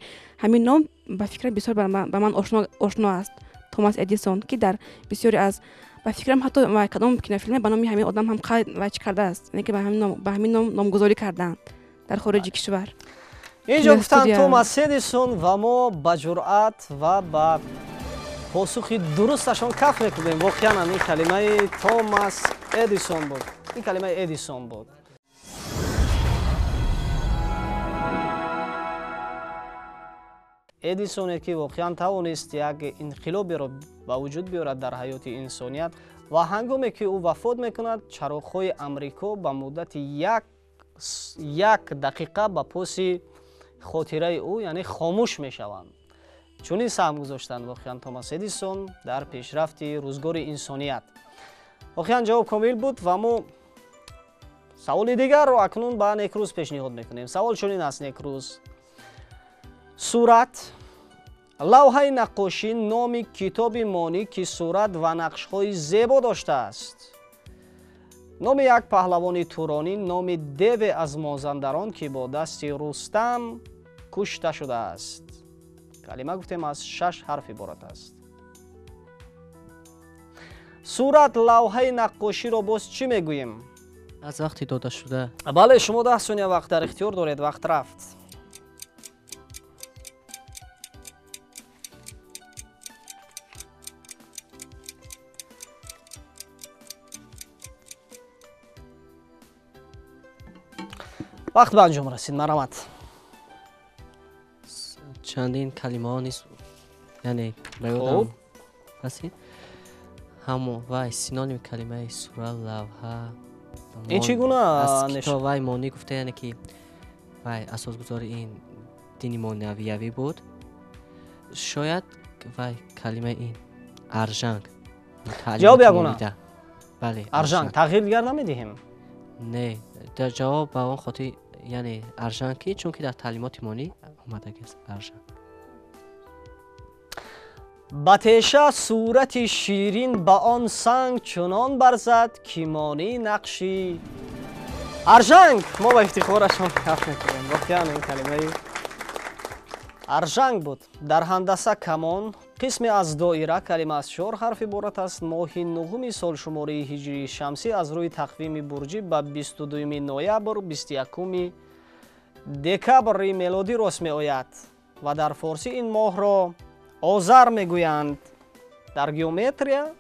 S2: ҳамин ном ба фикрам бисёр ба ман ошно аст, Томас Эдисон, ки дар бисёре аз ба фикрам ҳатто кадом кинофилме ба номи ҳамин одам ҳам қайд ва чӣ кардааст, яъне ки ба ҳамин ном номгузорӣ кардаанд дар хориҷи кишвар.
S1: Инҷо гуфтанд Томас Эдисон ва мо ба ҷуръат ва ба посухи дурусташон каф мекунем. Воқеан ин калимаи Томас Эдисон буд. Ин калимаи Эдисон буд. Эдисоне, ки воқеан тавонист як инқилоберо ба вуҷуд биёрад дар ҳаёти инсоният ва ҳангоме ки ӯ вафот мекунад, чароғҳои Амрико ба муддати як дақиқа ба поси хотираи ӯ, яъне хомӯш мешаванд. Чунин саҳм гузоштанд воқеан Томас Эдисон дар пешрафти рӯзгори инсоният. Воқеан ҷавоб комил буд ва мо саволи дигарро акнун ба Некрӯз пешниҳод мекунем. Савол чунин аст, Некрӯз: сурат, лавҳаи наққошӣ, номи китоби монӣ, ки сурат ва нақшҳои зебо доштааст, номи як паҳлавони туронӣ, номи деве аз мозандарон, ки бо дасти Рустам кушта шудааст. Калима гуфтем аз 6 ҳарф иборат аст. Сурат, лавҳаи наққоширо боз чӣ мегӯем?
S4: Аз вақти дода шуда.
S1: Бале, шумо 10 сония вақт дар ихтиёр доред, вақт рафт. Вақт ба анҷом расид, марҳамат.
S4: Чандин калимаҳо низ, яъне ба ёдам расид. Ҳамо вай синоними калимаи сура, лавҳа.
S1: Ин чӣ гуна
S4: китоб вай монӣ гуфта, яъне ки вай асосгузори ин дини монавиявӣ буд. Шояд вай калимаи ин аржанг.
S1: Ҷавоб ягона?
S4: Бале,
S1: аржанг. Тағйир дигар намедиҳем?
S4: Не, ҷавоб ба он хотир, яъне аржанг ки чунки дар таълимоти монӣ омадагиаст аржанг.
S1: Ба теша сурати ширин ба он санг чунон барзад, ки монӣ нақши аржанг. Мо ба ифтихорашон каф мекунем. Воқеан ин калимаи аржанг буд. Дар ҳандаса камон қисме аз доира, калима аз 4 ҳарф иборат аст. Моҳи нуҳуми солшумории ҳиҷрии шамсӣ аз рӯи тақвими бурҷӣ ба 22 ноябр 21 декабри мелодӣ рост меояд ва дар форсӣ ин моҳро озар мегӯянд. Дар геометрия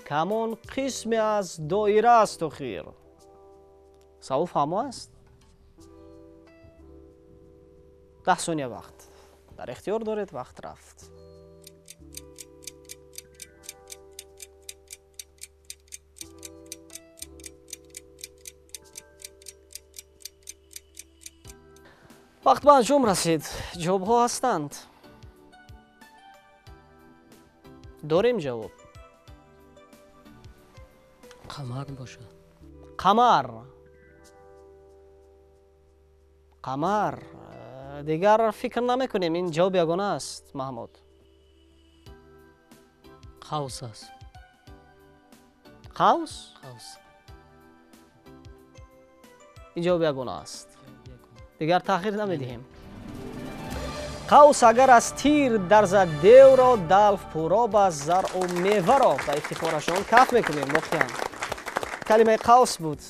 S1: камон қисме аз доира аст. Охир савол фаҳмо аст? 10 сония вақт дар ихтиёр доред, вақт рафт. Вақт ба анҷом расид. Ҷавобҳо ҳастанд. Дорем ҷавоб?
S3: Қамар бошад.
S1: Қамар. Қамар. Дигар фикр намекунем, ин ҷавоб ягона аст, Маҳмуд.
S3: Қавс аст.
S1: Қавс?
S3: Қавс.
S1: Ин ҷавоб ягона аст. Дигар таъхир намедиҳем. Қавс агар аз тир дарзад девро, далф пуроб аст заръу меваро. Ба ифтихорашон каф мекунем. Воқеан калимаи қавс буд.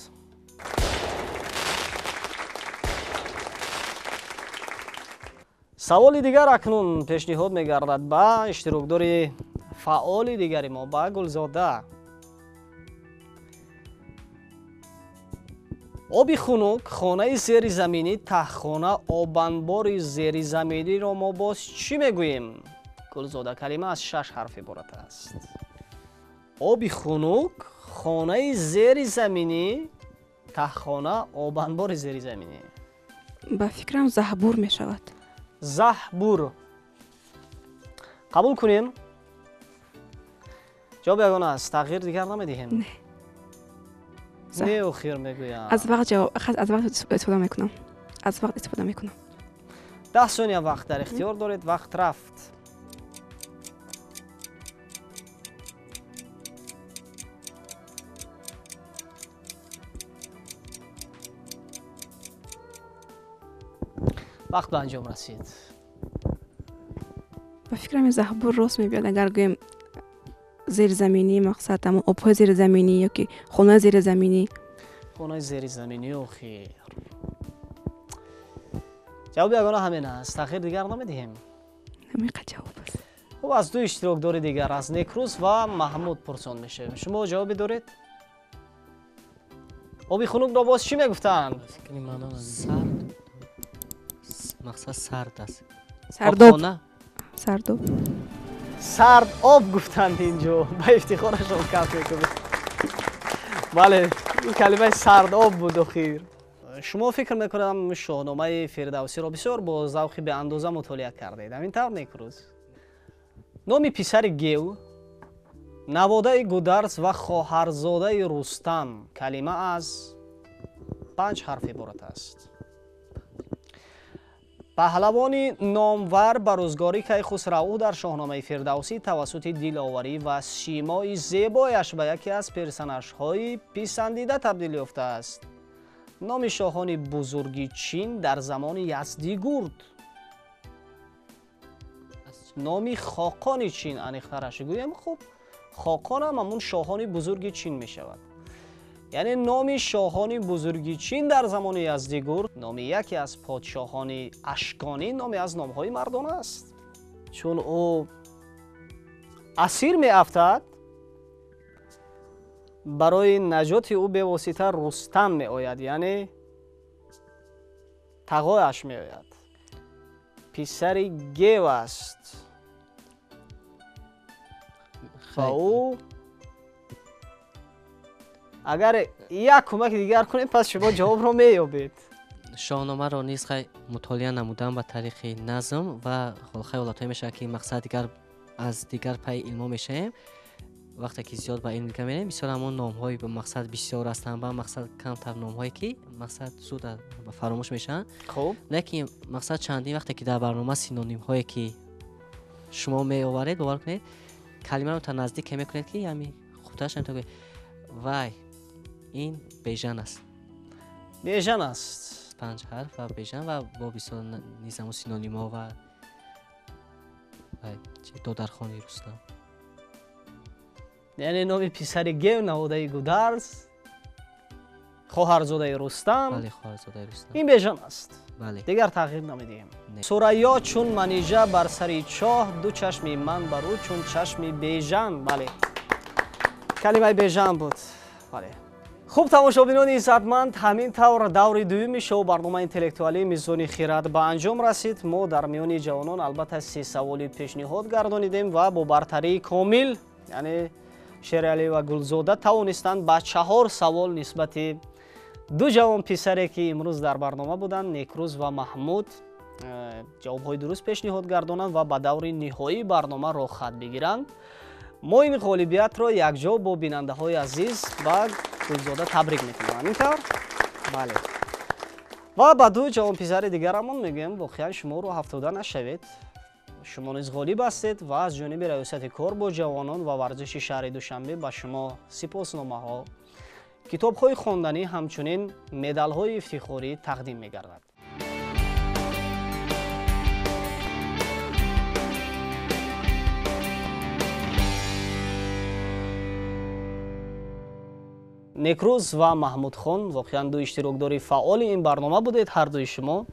S1: Саволи дигар акнун пешниҳод мегардад ба иштирокдори фаъоли дигари мо, ба Гулзода. Оби хунук, хонаи зеризаминӣ, таҳхона, обанбори зеризаминиро мо боз чӣ мегӯем? Гулзода, калима аз 6 ҳарф иборат аст. Оби хунук, хонаи зеризаминӣ, таҳхона, обанбори зеризаминӣ.
S2: Ба фикрам заҳбур мешавад.
S1: Заҳбур. Қабул кунем? Ҷавоб ягона аст, тағйир дигар намедиҳем?
S2: Не.
S1: Не, охир мегӯям.
S2: Аз вақт ҷавоб, аз вақт истифода мекунам. Аз вақт истифода мекунам.
S1: 10 сония вақт дар ихтиёр доред, вақт рафт. Вақт ба анҷом расид.
S2: Ба фикрам заҳбур рост мебиёд, агар гӯем зеризаминӣ, мақсад ҳамон обҳои зеризаминӣ ё ки хонаи зеризаминӣ.
S1: Хонаи зеризаминӣ, охир. Ҷавоби ягона ҳамин аст. Таъхир дигар намедиҳем?
S2: Ҳамин қад ҷавоб аст.
S1: Хуб, аз ду иштирокдори дигар, аз Некрӯз ва Маҳмуд пурсон мешавем. Шумо ҷавобе доред? Оби хунукро боз чӣ мегуфтанд?
S4: Сард. Мақсад сард аст.
S2: Сардоб. Сардоб.
S1: Сард об гуфтанд инҷо. Ба ифтихорашон каф мекунем. Бале, ин калимаи сард об буд охир. Шумо фикр мекунам шоҳномаи Фирдавсиро бисёр бо завқи беандоза мутолиа кардед. Ҳамин тавр, Некрӯз? Номи писари Гев, наводаи Гударз ва хоҳарзодаи Рустам, калима аз 5 ҳарф иборат аст. Паҳлавони номвар ба рӯзгори Кайхусравӯ дар шоҳномаи Фирдавсӣ тавассути диловарӣ ва симои зебояш ба яке аз персонажҳои писандида табдил ёфтааст. Номи шоҳони бузурги Чин дар замони Яздигурд. Номи хоқони Чин, аниқтараш гӯем, хуб, хоқон ҳам ҳамун шоҳони бузурги Чин мешавад. Яъне номи шоҳони бузурги Чин дар замони Яздигурд, номи яке аз подшоҳони Ашконӣ, номе аз номҳои мардона аст. Чун ӯ асир меафтад, барои наҷоти ӯ бевосита Рустам меояд, яъне тағояш меояд. Писари Гев аст ва ӯ агар як кӯмаки дигар кунем, пас шумо ҷавобро меёбед.
S4: Шоҳномаро низ мутолиа намудам ба тариқи назм ва хай ҳолатҳое мешавад, ки мақсад дигар аз дигар пайи илмҳо мешавем. Вақте ки зиёд ба илм дигар мерем, бисёр ҳамон номҳои ба мақсад бисёр ҳастанд, ба мақсад камтар номҳое ки мақсад зуд фаромӯш мешаванд.
S1: Хуб,
S4: лекин мақсад чандин вақте ки дар барнома синонимҳое ки шумо меоваред, бовар кунед, калимаро та наздик мекунед, ки ҳами хубтараш ҳамин вай ин Бежан аст.
S1: Бежан аст.
S4: 5 ҳарф ва Бежан ва бо бисёр низ ҳамон синонимҳо ва додархони Рустам.
S1: Яъне номи писари Гев, наводаи Гударз, хоҳарзодаи Рустам.
S4: Бале, хоҳарзодаи Рустам.
S1: Ин Бежан аст.
S4: Бале.
S1: Дигар тағйир намедиҳем. Сурайё чун Манижа бар сари чоҳ, ду чашми ман бар ӯ чун чашми Бежан. Бале, калимаи Бежан буд. Бале. Хуб, тамошобинони иззатманд, ҳамин тавр даври дуюми шоу барномаи интеллектуалии Мизони хирад ба анҷом расид. Мо дар миёни ҷавонон албатта 3 саволи пешниҳод гардонидем ва бо бартарии комил, яъне Шералӣ ва Гулзода тавонистанд ба 4 савол нисбати ду ҷавон писаре ки имрӯз дар барнома буданд, Некрӯз ва Маҳмуд, ҷавобҳои дуруст пешниҳод гардонанд ва ба даври ниҳоии барнома роҳхат бигиранд. Мо ин ғолибиятро якҷо бо бинандаҳои азиз ба Гулзода табрик мекунем. Ҳамин тавр? Бале. Ва ба ду ҷавонписари дигарамон мегӯем, воқеан шумо рӯҳафтода нашавед. Шумо низ ғолиб ҳастед ва аз ҷониби раёсати кор бо ҷавонон ва варзиши шаҳри Душанбе ба шумо сипосномаҳо, китобҳои хонданӣ, ҳамчунин медалҳои ифтихорӣ тақдим мегардад. Некрӯз ва Маҳмудхон воқеан ду иштирокдори фаъоли ин барнома будед, ҳардуи шумо.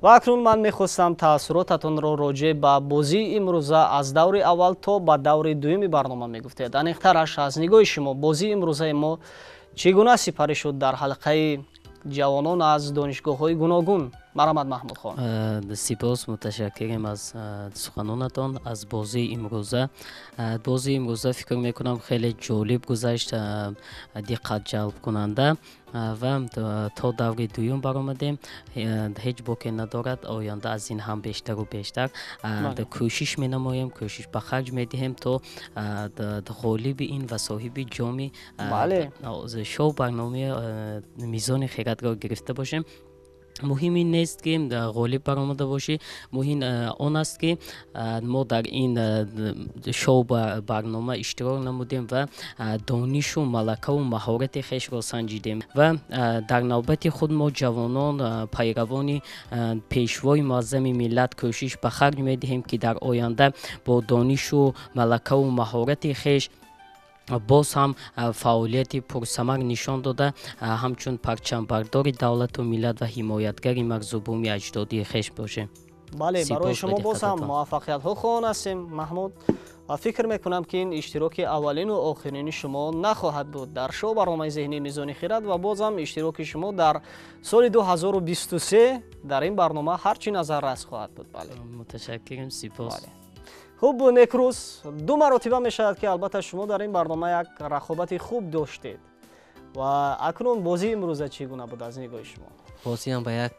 S1: Ва акнун ман мехостам таассуротатонро роҷеъ ба бозии имрӯза аз даври аввал то ба даври дуюми барнома мегуфтед. Аниқтараш, аз нигоҳи шумо бозии имрӯзаи мо чӣ гуна сипарӣ шуд дар ҳалқаи ҷавонон аз донишгоҳҳои гуногун? Марҳамат, Маҳмудхон.
S3: Сипос, муташаккирем аз суханонатон, аз бозии имрӯза. Бозии имрӯза фикр мекунам хеле ҷолиб гузашт, диққат ҷалбкунанда ва то даври дуюм баромадем. Ҳеҷ боке надорад, оянда аз ин ҳам бештару бештар кӯшиш менамоем, кӯшиш ба харҷ медиҳем то ғолиби ин ва соҳиби ҷоми шоу барномаи Мизони хирадро гирифта бошем. Муҳим ин нест ки ғолиб баромада бошӣ, муҳим он аст ки мо дар ин шоу барнома иштирок намудем ва донишу малакаву маҳорати хешро санҷидем ва дар навбати худ мо ҷавонон, пайравони пешвои муаззами миллат кӯшиш ба харҷ медиҳем ки дар оянда бо донишу малакаву маҳорати хеш боз ҳам фаъолияти пурсамар нишон дода, ҳамчун парчамбардори давлату миллат ва ҳимоятгари марзубуми аҷдодии хеш бошем.
S1: Бале, барои шумо боз ҳам муваффақиятҳо хоҳон ҳастем, Маҳмуд, ва фикр мекунам ки ин иштироки аввалину охирини шумо нахоҳад буд дар шоу барномаи зеҳнии Мизони хирад ва боз ҳам иштироки шумо дар соли 2023 дар ин барнома ҳарчи назаррас хоҳад буд. Бале,
S3: муташаккирем, сипос.
S1: Хуб, Некрӯз, ду маротиба мешавад ки албатта шумо дар ин барнома як рақобати хуб доштед ва акнун бозии имрӯза чӣ гуна буд аз нигоҳи шумо?
S4: Бозиам ба як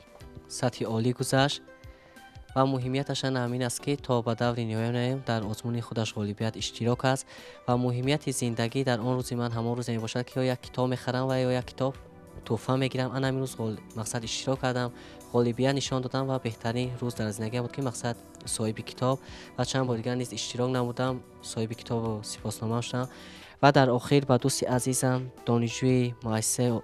S4: сатҳи олӣ гузашт ва муҳимияташ ана ҳамин аст ки то ба даври ниҳоя наем дар озмуни худаш ғолибият иштирок аст ва муҳимияти зиндагӣ дар он рӯзи ман ҳамон рӯзе мебошад ки ё як китоб мехарам ва ё як китоб тӯҳфа мегирам. Ана ҳамин рӯз мақсад иштирок кардам, ғолибият нишон додам ва беҳтарин рӯз дар зиндагиам буд ки мақсад соҳиби китоб ва чанд бор дигар низ иштирок намудам, соҳиби китобу сипосномаам шудам. Ва дар охир ба дӯсти азизам, донишҷӯи муассиса,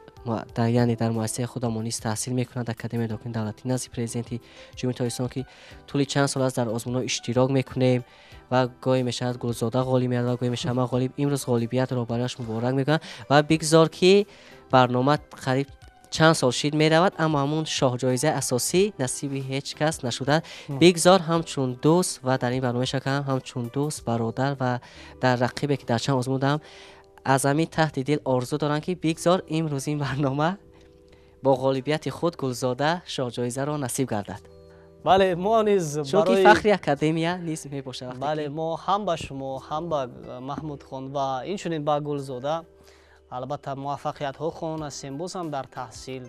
S4: яъне дар муассисаи худамон низ таҳсил мекунад, Академияи идоракунии давлатӣ назди Президенти Ҷумҳурии Тоҷикистон, ки тӯли чанд сол аст дар озмунҳо иштирок мекунем Ва гоҳе мешавад Гулзода ғолиб меяд ва гоҳе мешавад ман ғолиб. Имрӯз ғолибиятро барояш муборак мекунам ва бигзор ки барнома қариб чанд сол шид меравад, аммо ҳамун шоҳҷоизаи асосӣ насиби ҳеҷ кас нашуда. Бигзор ҳамчун дӯст ва дар ин барнома шакам ҳамчун дӯст, бародар ва дар рақибе ки дар чанд озмудам аз ҳамин таҳти дил орзу дорам ки бигзор имрӯз ин барнома бо ғолибияти худ Гулзода шоҳҷоизаро насиб гардад.
S1: Бале, мо низ
S4: чунки фахри академия низ мебошад.
S1: Бале, мо ҳам ба шумо, ҳам ба Маҳмудхон ва инчунин ба Гулзода албатта муваффақиятҳо хоҳон ҳастем боз ҳам дар таҳсил,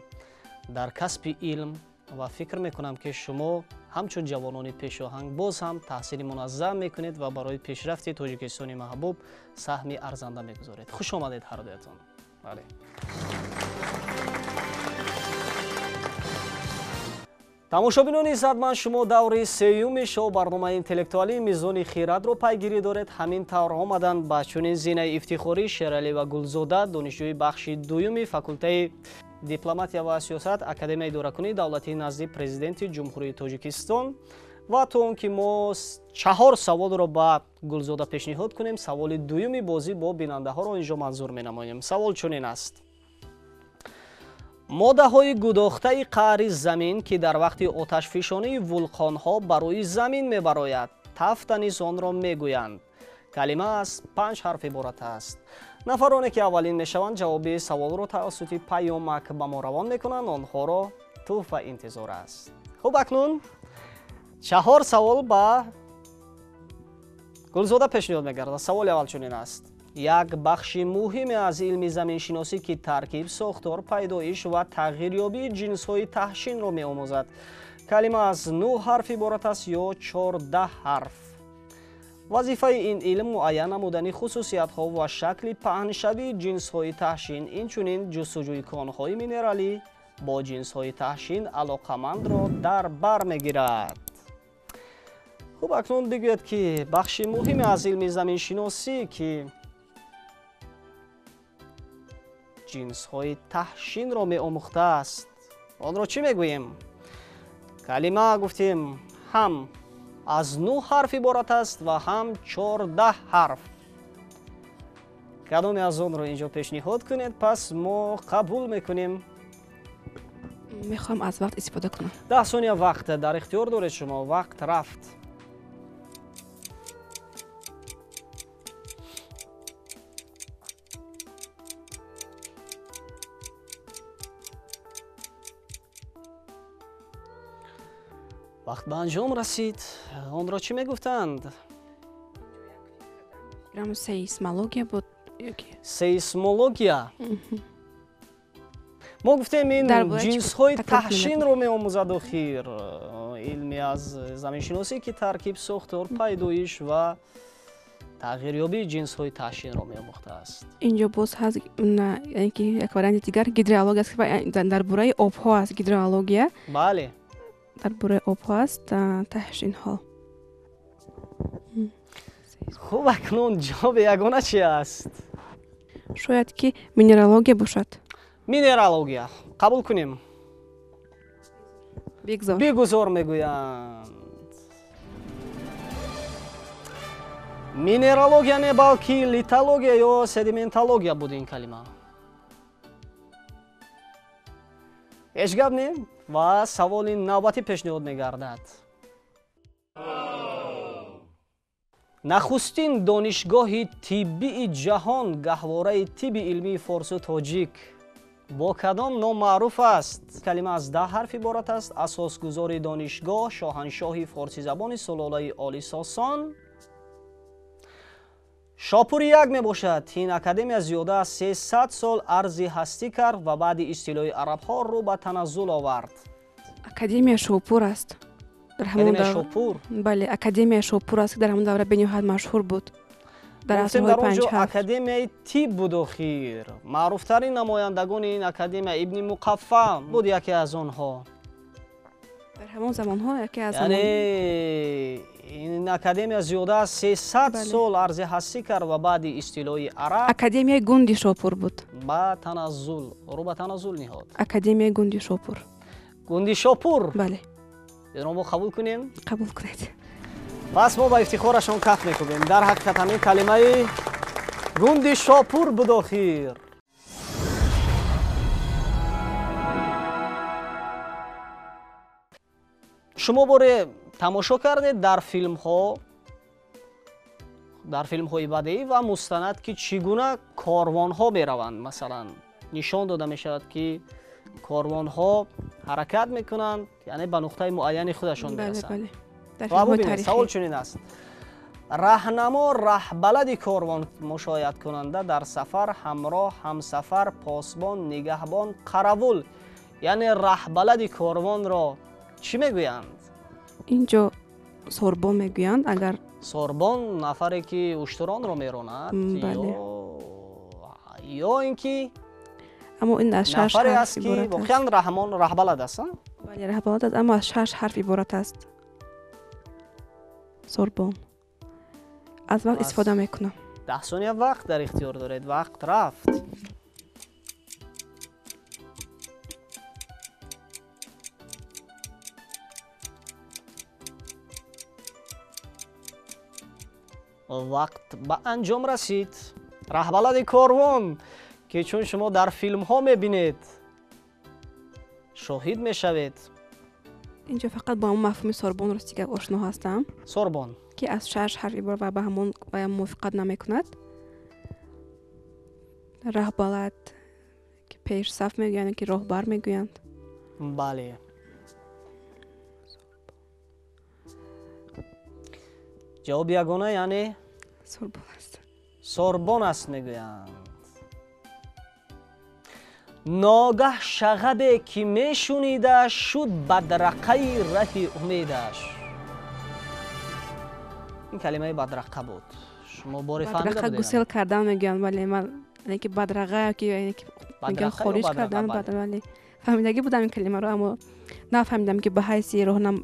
S1: дар касби илм ва фикр мекунам ки шумо ҳамчун ҷавонони пешоҳанг боз ҳам таҳсили муназзам мекунед ва барои пешрафти Тоҷикистони маҳбуб саҳми арзанда мегузоред. Хуш омадед ҳардуятон. Бале. Тамошобинони иззатманд, шумо даври сеюми шоу барномаи интеллектуалии Мизони хирадро пайгирӣ доред. Ҳамин тавр омаданд ба чунин зинаи ифтихорӣ Шералӣ ва Гулзода, донишҷӯи бахши дуюми факултаи дипломатия ва сиёсат Академияи идоракунии давлатии назди Президенти Ҷумҳурии Тоҷикистон. Ва то он ки мо 4 саволро ба Гулзода пешниҳод кунем, саволи дуюми бозӣ бо бинандаҳоро инҷо манзур менамоем. Савол чунин аст: моддаҳои гудохтаи қаъри замин, ки дар вақти оташфишонии вулқонҳо ба рӯи замин мебарояд, тафта низ онро мегӯянд. Калима аз 5 ҳарф иборат аст. Нафароне ки аввалин мешаванд, ҷавоби саволро тавассути паёмак ба мо равон мекунанд, онҳоро тӯҳфа интизор аст. Хуб, акнун 4 савол ба Гулзода пешниҳод мегардад. Саволи аввал чунин аст: як бахши муҳиме аз илми заминшиносӣ, ки таркиб, сохтор, пайдоиш ва тағйирёбии ҷинсҳои таҳшинро меомӯзад. Калима аз 9 ҳарф иборат аст ё 14 ҳарф. Вазифаи ин илм муайян намудани хусусиятҳо ва шакли паҳншавии ҷинсҳои таҳшин, инчунин ҷустуҷӯи конҳои минералӣ бо ҷинсҳои таҳшин алоқамандро дар бар мегирад. Хуб, акнун бигӯяд ки бахши муҳиме аз илми заминшиносӣ, ки ҷинсҳои таҳшинро меомӯхтааст, онро чӣ мегӯем? Калима гуфтем ҳам аз 9 ҳарф иборат аст ва ҳам 14 ҳарф. Кадоме аз онро инҷо пешниҳод кунед, пас мо қабул мекунем.
S2: Мехоҳам аз вақт истифода кунам.
S1: 10 сония вақт дар ихтиёр доред шумо. Вақт рафт. Вақт ба анҷом расид. Онро чӣ мегуфтанд?
S2: Сейсмология буд.
S1: Сейсмология. Мо гуфтем ин ҷинсҳои таҳшинро меомӯзад охир. Илми аз заминшиносӣ, ки таркиб, сохтор, пайдоиш ва тағйирёбии ҷинсҳои таҳшинро меомӯхтааст.
S2: Инҷо боз ҳаст ки як варианти дигар гидроология аст, дар бораи обҳо аст гидроология.
S1: Бале,
S2: дар бораи обҳо аст, таҳшинҳо.
S1: Хуб, акнун ҷавоби ягона чи аст?
S2: Шояд ки минералогия бошад.
S1: Минералогия. Қабул кунем.
S2: Бигзор.
S1: Бигузор мегӯянд. Минералогия не, балки литология ё седиментология буд ин калима. Ҳеҷ гап не? Ва саволи навбатӣ пешниҳод мегардад. Нахустин донишгоҳи тиббии ҷаҳон, гаҳвораи тибби илмии форсу тоҷик бо кадом ном маъруф аст? Калима аз 10 ҳарф иборат аст. Асосгузори донишгоҳ, шоҳаншоҳи форсизабони сулолаи Оли Сосон Шопури як мебошад. Ин академия зиёда аз 300 сол арзи ҳастӣ кард ва баъди истилои арабҳо рӯ ба таназзул овард.
S2: Академия Шопур аст.
S1: Академия Шопур?
S2: Бале, Академия Шопур аст, ки дар ҳамон давра бениҳоят машҳур буд. Дар асрҳои
S1: 5 Академияи тиб буд охир. Маъруфтарин намояндагони ин академия Ибни Муқаффа буд яке аз онҳо.
S2: Дар ҳамон замонҳо яке аз
S1: яъне ин академия зиёда аз 300 сол арзи ҳастӣ кард ва баъди истилои араб
S2: Академияи Гунди Шопур буд.
S1: Ба таназзул, рӯ ба таназзул ниҳод.
S2: Академияи Гунди Шопур.
S1: Гунди Шопур?
S2: Бале.
S1: Инро мо қабул кунем?
S2: Қабул кунед.
S1: Пас мо ба ифтихорашон каф мекунем. Дар ҳақиқат ҳамин калимаи гунди шопур буд охир. Шумо боре тамошо кардед дар филмҳо, дар филмҳои бадеӣ ва мустанад, ки чӣ гуна корвонҳо мераванд. Масалан, нишон дода мешавад, ки корвонҳо ҳаракат мекунанд, яъне ба нуқтаи муайяни худашон мерасанд. Ва бубинед, савол чунин аст: раҳнамо, раҳбалади корвон, мушояткунанда дар сафар, ҳамроҳ, ҳамсафар, посбон, нигаҳбон, қаравул. Яъне раҳбалади корвонро чӣ мегӯянд?
S2: Инҷо сорбон мегӯянд. Агар
S1: сорбон нафаре ки уштуронро меронад, ё ин ки
S2: аммо ин аз шаш
S1: нафаре аст ки воқеан раҳмон раҳбалад аст.
S2: Бале, раҳбалад аст, аммо аз шаш ҳарф иборат аст. Сорбон. Аз вақт истифода мекунам.
S1: 10 сония вақт дар ихтиёр доред. Вақт рафт. Вақт ба анҷом расид. Раҳбалади корвон, ки чун шумо дар филмҳо мебинед, шоҳид мешавед.
S2: Инҷо фақат бо ҳамон мафҳуми сорбон рости гап ошно ҳастам.
S1: Сорбон
S2: ки аз шаш ҳарф иборат ва ба ҳамон мувофиқат намекунад. Раҳбалад ки пешсаф мегӯянд, ки роҳбар мегӯянд.
S1: Бале. Ҷавоби ягона яъне
S2: сорбон аст.
S1: Сорбон аст мегӯянд. Ногаҳ шағабе ки мешунидаш, шуд бадрақаи раҳи умедаш. Ин калимаи бадрақа буд. Шумо боре фаҳмида
S2: будед? Гусел кардан мегӯянд, вале ман ки бадраға ки хориҷ кардан, бале, фаҳмидагӣ будам ин калимаро, аммо нафаҳмидам ки ба ҳайси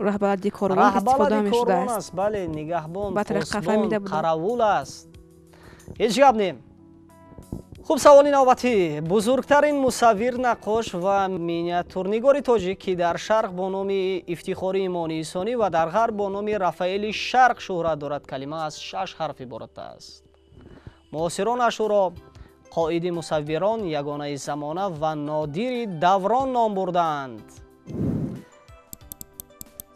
S2: раҳбалади корвон истифода мешудааст.
S1: Бале, нигаҳбон, посбон, қаравул аст. Ҳеҷ гап нем. Хуб, саволи навбатӣ. Бузургтарин мусаввир, наққош ва миниатюрнигори тоҷик, ки дар шарқ бо номи Ифтихори Имони Исонӣ ва дар ғарб бо номи Рафаэли Шарқ шӯҳрат дорад, калима аз шаш ҳарф иборат аст. Муосиронаш ӯро қоиди мусаввирон, ягонаи замона ва нодири даврон ном бурдаанд.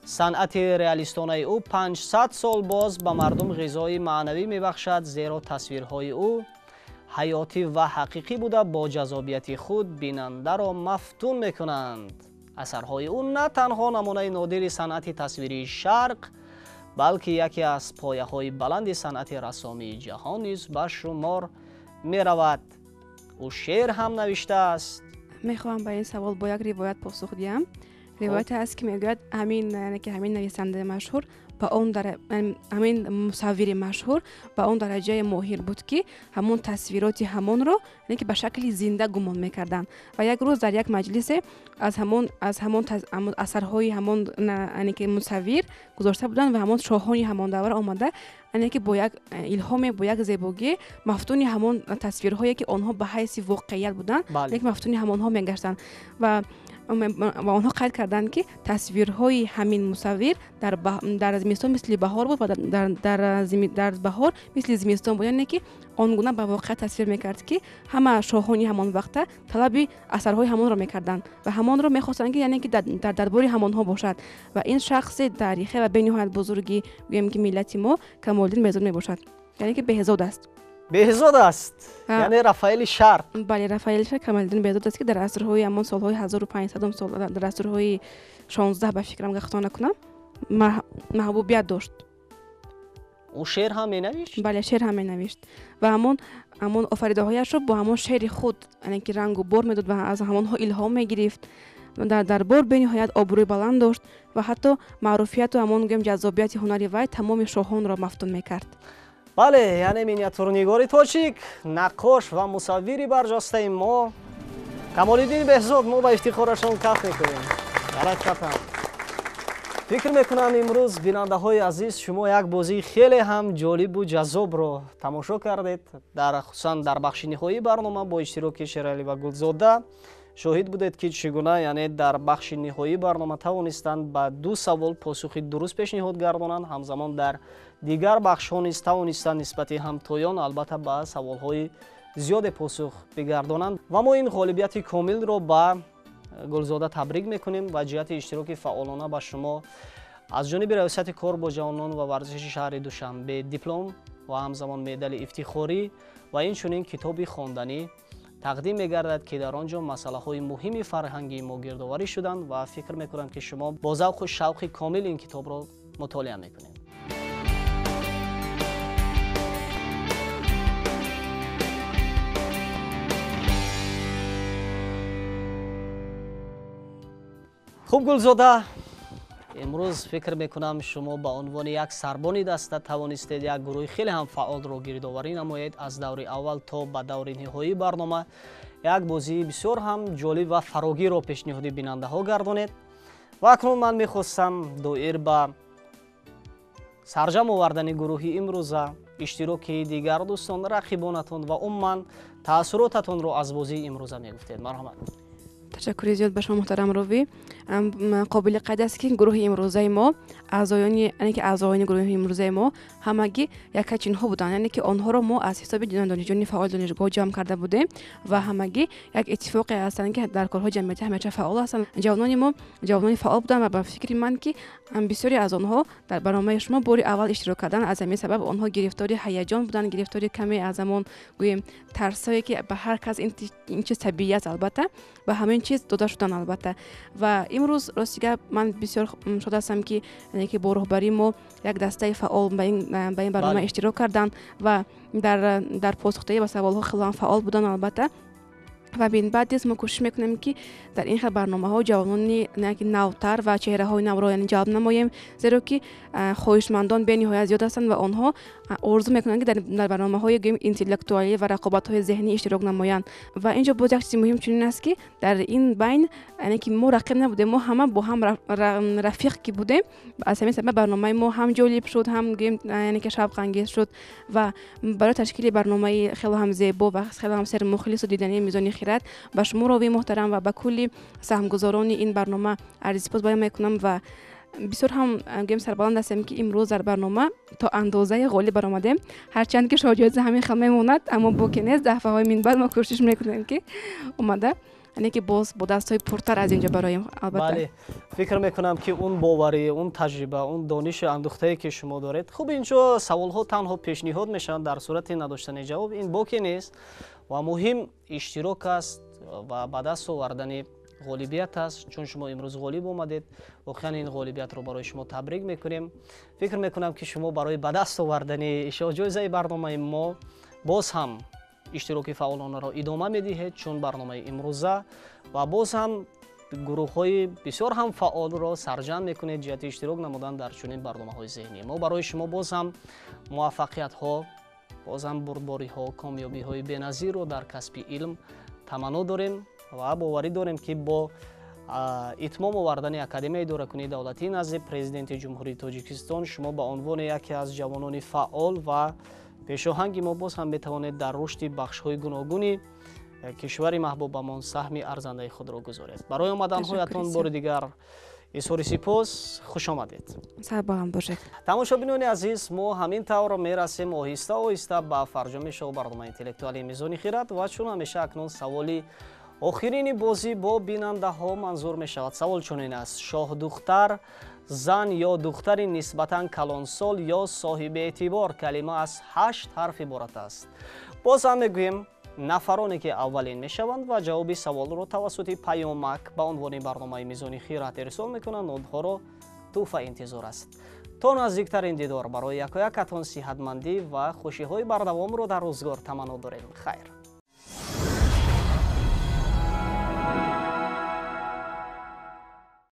S1: Санъати реалистонаи ӯ 500 сол боз ба мардум ғизои маънавӣ мебахшад, зеро тасвирҳои ӯ ҳаётӣ ва ҳақиқӣ буда бо ҷазобияти худ бинандаро мафтун мекунанд. Асарҳои ӯ на танҳо намунаи нодири санъати тасвирии шарқ, балки яке аз пояҳои баланди санъати рассомии ҷаҳон низ ба шумор меравад. Ӯ шеър ҳам навиштааст.
S2: Мехоҳам ба ин савол бо як ривоят посух диҳам. Ривояте аст, ки мегӯяд ҳамин нависандаи машҳур ба он ҳамин мусаввири машҳур ба он дараҷае моҳир буд, ки ҳамон тасвироти ҳамонро ки ба шакли зинда гумон мекарданд. Ва як рӯз дар як маҷлисе аз ҳамон асарҳои ҳамон ки мусаввир гузошта буданд ва ҳамон шоҳони ҳамон давра омада ки бо як илҳоме, бо як зебогӣ мафтуни ҳамон тасвирҳое, ки онҳо ба ҳайси воқеият буданд, мафтуни ҳамонҳо мегаштанд. Ва онҳо қайд карданд, ки тасвирҳои ҳамин мусаввир дар зимистон мисли баҳор буд ва дар баҳор мисли зимистон буд, яъне ки он гуна ба воқеа тасвир мекард, ки ҳама шоҳони ҳамон вақта талаби асарҳои ҳамонро мекарданд ва ҳамонро мехостанд, ки яъне ки дар дарбори ҳамонҳо бошад. Ва ин шахси таърихӣ ва бениҳоят бузурги гӯем ки миллати мо Камолиддин Беҳзод мебошад, яъне ки Беҳзод аст.
S1: Беҳзод аст, яъне Рафаэли Шарқ.
S2: Бале, Рафаэли Шарқ Камолиддин Беҳзод аст, ки дар асрҳои ҳамон солҳои 1500 сол, дар асрҳои 16 ба фикрам, хато накунам, маҳбубият дошт.
S1: Ӯ шеър ҳам менавишт?
S2: Бале, шеър ҳам менавишт ва ҳамон офаридаҳояшро бо ҳамон шеъри худ ки рангу бор медод ва аз ҳамонҳо илҳом мегирифт. Дар дарбор бениҳоят обрӯи баланд дошт ва ҳатто маъруфияту ҳамон гӯем ҷаззобияти ҳунари вай тамоми шоҳонро мафтун мекард.
S1: Бале, яъне миниатюрнигори тоҷик, наққош ва мусаввири барҷастаи мо Камолиддин Беҳзод. Мо ба ифтихорашон каф мекунем. Дар ҳақиқатам фикр мекунам, имрӯз, бинандаҳои азиз, шумо як бозии хеле ҳам ҷолибу ҷаззобро тамошо кардед, дар хусусан дар бахши ниҳоии барнома бо иштироки Шералӣ ва Гулзода. Шоҳид будед, ки чӣ гуна, яъне дар бахши ниҳоии барнома тавонистанд ба 2 савол посухи дуруст пешниҳод гардонанд. Ҳамзамон дар дигар бахшҳо низ тавонистанд нисбати ҳамтоён албатта ба саволҳои зиёде посух бигардонанд. Ва мо ин ғолибияти комилро ба Гулзода табрик мекунем ва ҷиҳати иштироки фаъолона ба шумо аз ҷониби Раёсати кор бо ҷавонон ва варзиши шаҳри Душанбе диплом ва ҳамзамон медали ифтихорӣ ва инчунин китоби хонданӣ тақдим мегардад, ки дар он ҷо масъалаҳои муҳими фарҳангии мо гирдоварӣ шуданд ва фикр мекунам, ки шумо бо завқу шавқи комил ин китобро мутолиа мекунед. Хуб, Гулзода, имрӯз фикр мекунам шумо ба унвони як сарбони даста тавонистед як гурӯҳи хеле ҳам фаъолро гирдоварӣ намоед. Аз даври аввал то ба даври ниҳоии барнома як бозии бисёр ҳам ҷолиб ва фарогирро пешниҳоди бинандаҳо гардонед. Ва акнун ман мехостам доир ба сарҷам овардани гурӯҳи имрӯза, иштироки дигар дӯстон, рақибонатон ва умуман таассуротатонро аз бозии имрӯза мегуфтед. Марҳамат.
S2: Ташаккури зиёд ба шумо, муҳтарам ровӣ. Қобили қайд аст, ки гурӯҳи имрӯзаи мо, аъзоёни, яъне ки аъзоёни гурӯҳи имрӯзаи мо ҳамагӣ якачинҳо буданд, яъне ки онҳоро мо аз ҳисоби донишҷӯёни фаъоли донишгоҳ ҷамъ карда будем ва ҳамагӣ як иттифоқе ҳастанд, ки дар корҳои ҷамъиятӣ ҳамеша фаъол ҳастанд. Ҷавонони мо ҷавонони фаъол буданд ва ба фикри ман, ки бисёре аз онҳо дар барномаи шумо бори аввал иштирок карданд. Аз ҳамин сабаб онҳо гирифтори ҳаяҷон буданд, гирифтори каме аз ҳамон гӯем тарсое, ки ба ҳар кас ин чиз табиӣ аст, албатта, ба ҳамин чиз дода шуданд, албатта. Ва имрӯз, рости гап, ман бисёр шод ҳастам, ки яъне ки бо роҳбарии мо як дастаи фаъол ба ин барнома иштирок карданд ва дар посухдиҳӣ ба саволҳо хеле фаъол буданд, албатта. Ва баъд низ мо кӯшиш мекунем, ки дар ин хел барномаҳо ҷавонони навтар ва чеҳраҳои навро ҷалб намоем, зеро ки хоҳишмандон бениҳоят зиёд ҳастанд ва онҳо орзу мекунанд, ки дар барномаҳои гӯем интеллектуалӣ ва рақобатҳои зеҳнӣ иштирок намоянд. Ва инҷо боз як чизи муҳим чунин аст, ки дар ин байн, яъне ки мо рақиб набудем, мо ҳама бо ҳам рафиқ ки будем. Аз ҳамин сабаб барномаи мо ҳам ҷолиб шуд, ҳам гӯем яъне ки шавқангез шуд ва барои ташкили барномаи хеле ҳам зебо ва хеле ҳам сермухлису дидани Мизони Хирад ба шумо, ровии муҳтарам, ва ба кулли саҳмгузорони ин барнома арзи сипос баён мекунам ва бисёр ҳам гӯем сарбаланд ҳастем, ки имрӯз дар барнома то андозаи ғолиб баромадем. Ҳарчанд ки шоҳҷоиза ҳамин хел мемонад, аммо боке нест, дафъаҳои минбаъд мо кӯшиш мекунем, ки омада, яъне ки боз бо дастҳои пуртар аз инҷо бароем, албатта.
S1: Бале, фикр мекунам, ки он боварӣ, он таҷриба, он дониши андӯхтае, ки шумо доред, хуб, инҷо саволҳо танҳо пешниҳод мешаванд, дар сурати надоштани ҷавоб ин боке нест ва муҳим иштирок аст ва ба даст овардани ғолибият аст. Чун шумо имрӯз ғолиб омадед, воқеан ин ғолибиятро барои шумо табрик мекунем. Фикр мекунам, ки шумо барои ба даст овардани шоҳҷоизаи барномаи мо боз ҳам иштироки фаъолонаро идома медиҳед, чун барномаи имрӯза ва боз ҳам гурӯҳҳои бисёр ҳам фаъолро сарҷамъ мекунед ҷиҳати иштирок намудан дар чунин барномаҳои зеҳнӣ. Мо барои шумо боз ҳам муваффақиятҳо, боз ҳам бурдбориҳо, комёбиҳои беназирро дар касби илм таманно дорем ва боварӣ дорем, ки бо итмом овардани Академияи идоракунии давлатӣ назди Президенти Ҷумҳурии Тоҷикистон шумо ба унвони яке аз ҷавонони фаъол ва пешоҳанги мо боз ҳам метавонед дар рушди бахшҳои гуногуни кишвари маҳбубамон саҳми арзандаи худро гузоред. Барои омаданҳоятон бори дигар изҳори сипос, хуш омадед.
S2: Сарбаланд бошед.
S1: Тамошобинони азиз, мо ҳамин тавр мерасем оҳиста оҳиста ба фарҷоми шоу барномаи интеллектуалии Мизони Хирад ва чун ҳамеша акнун саволи охирини бозӣ бо бинандаҳо манзур мешавад. Савол чунин аст: шоҳдухтар, зан ё духтари нисбатан калонсол ё соҳиби эътибор, калима аз 8 ҳарф иборат аст. Боз ҳам мегӯем, нафароне ки аввалин мешаванд ва ҷавоби саволро тавассути паёмак ба унвони барномаи Мизони Хирад ирсол мекунанд, онҳоро тӯҳфа интизор аст. То наздиктарин дидор барои якоякатон сиҳатмандӣ ва хушиҳои бардавомро дар рӯзгор таманно дорем. Хайр.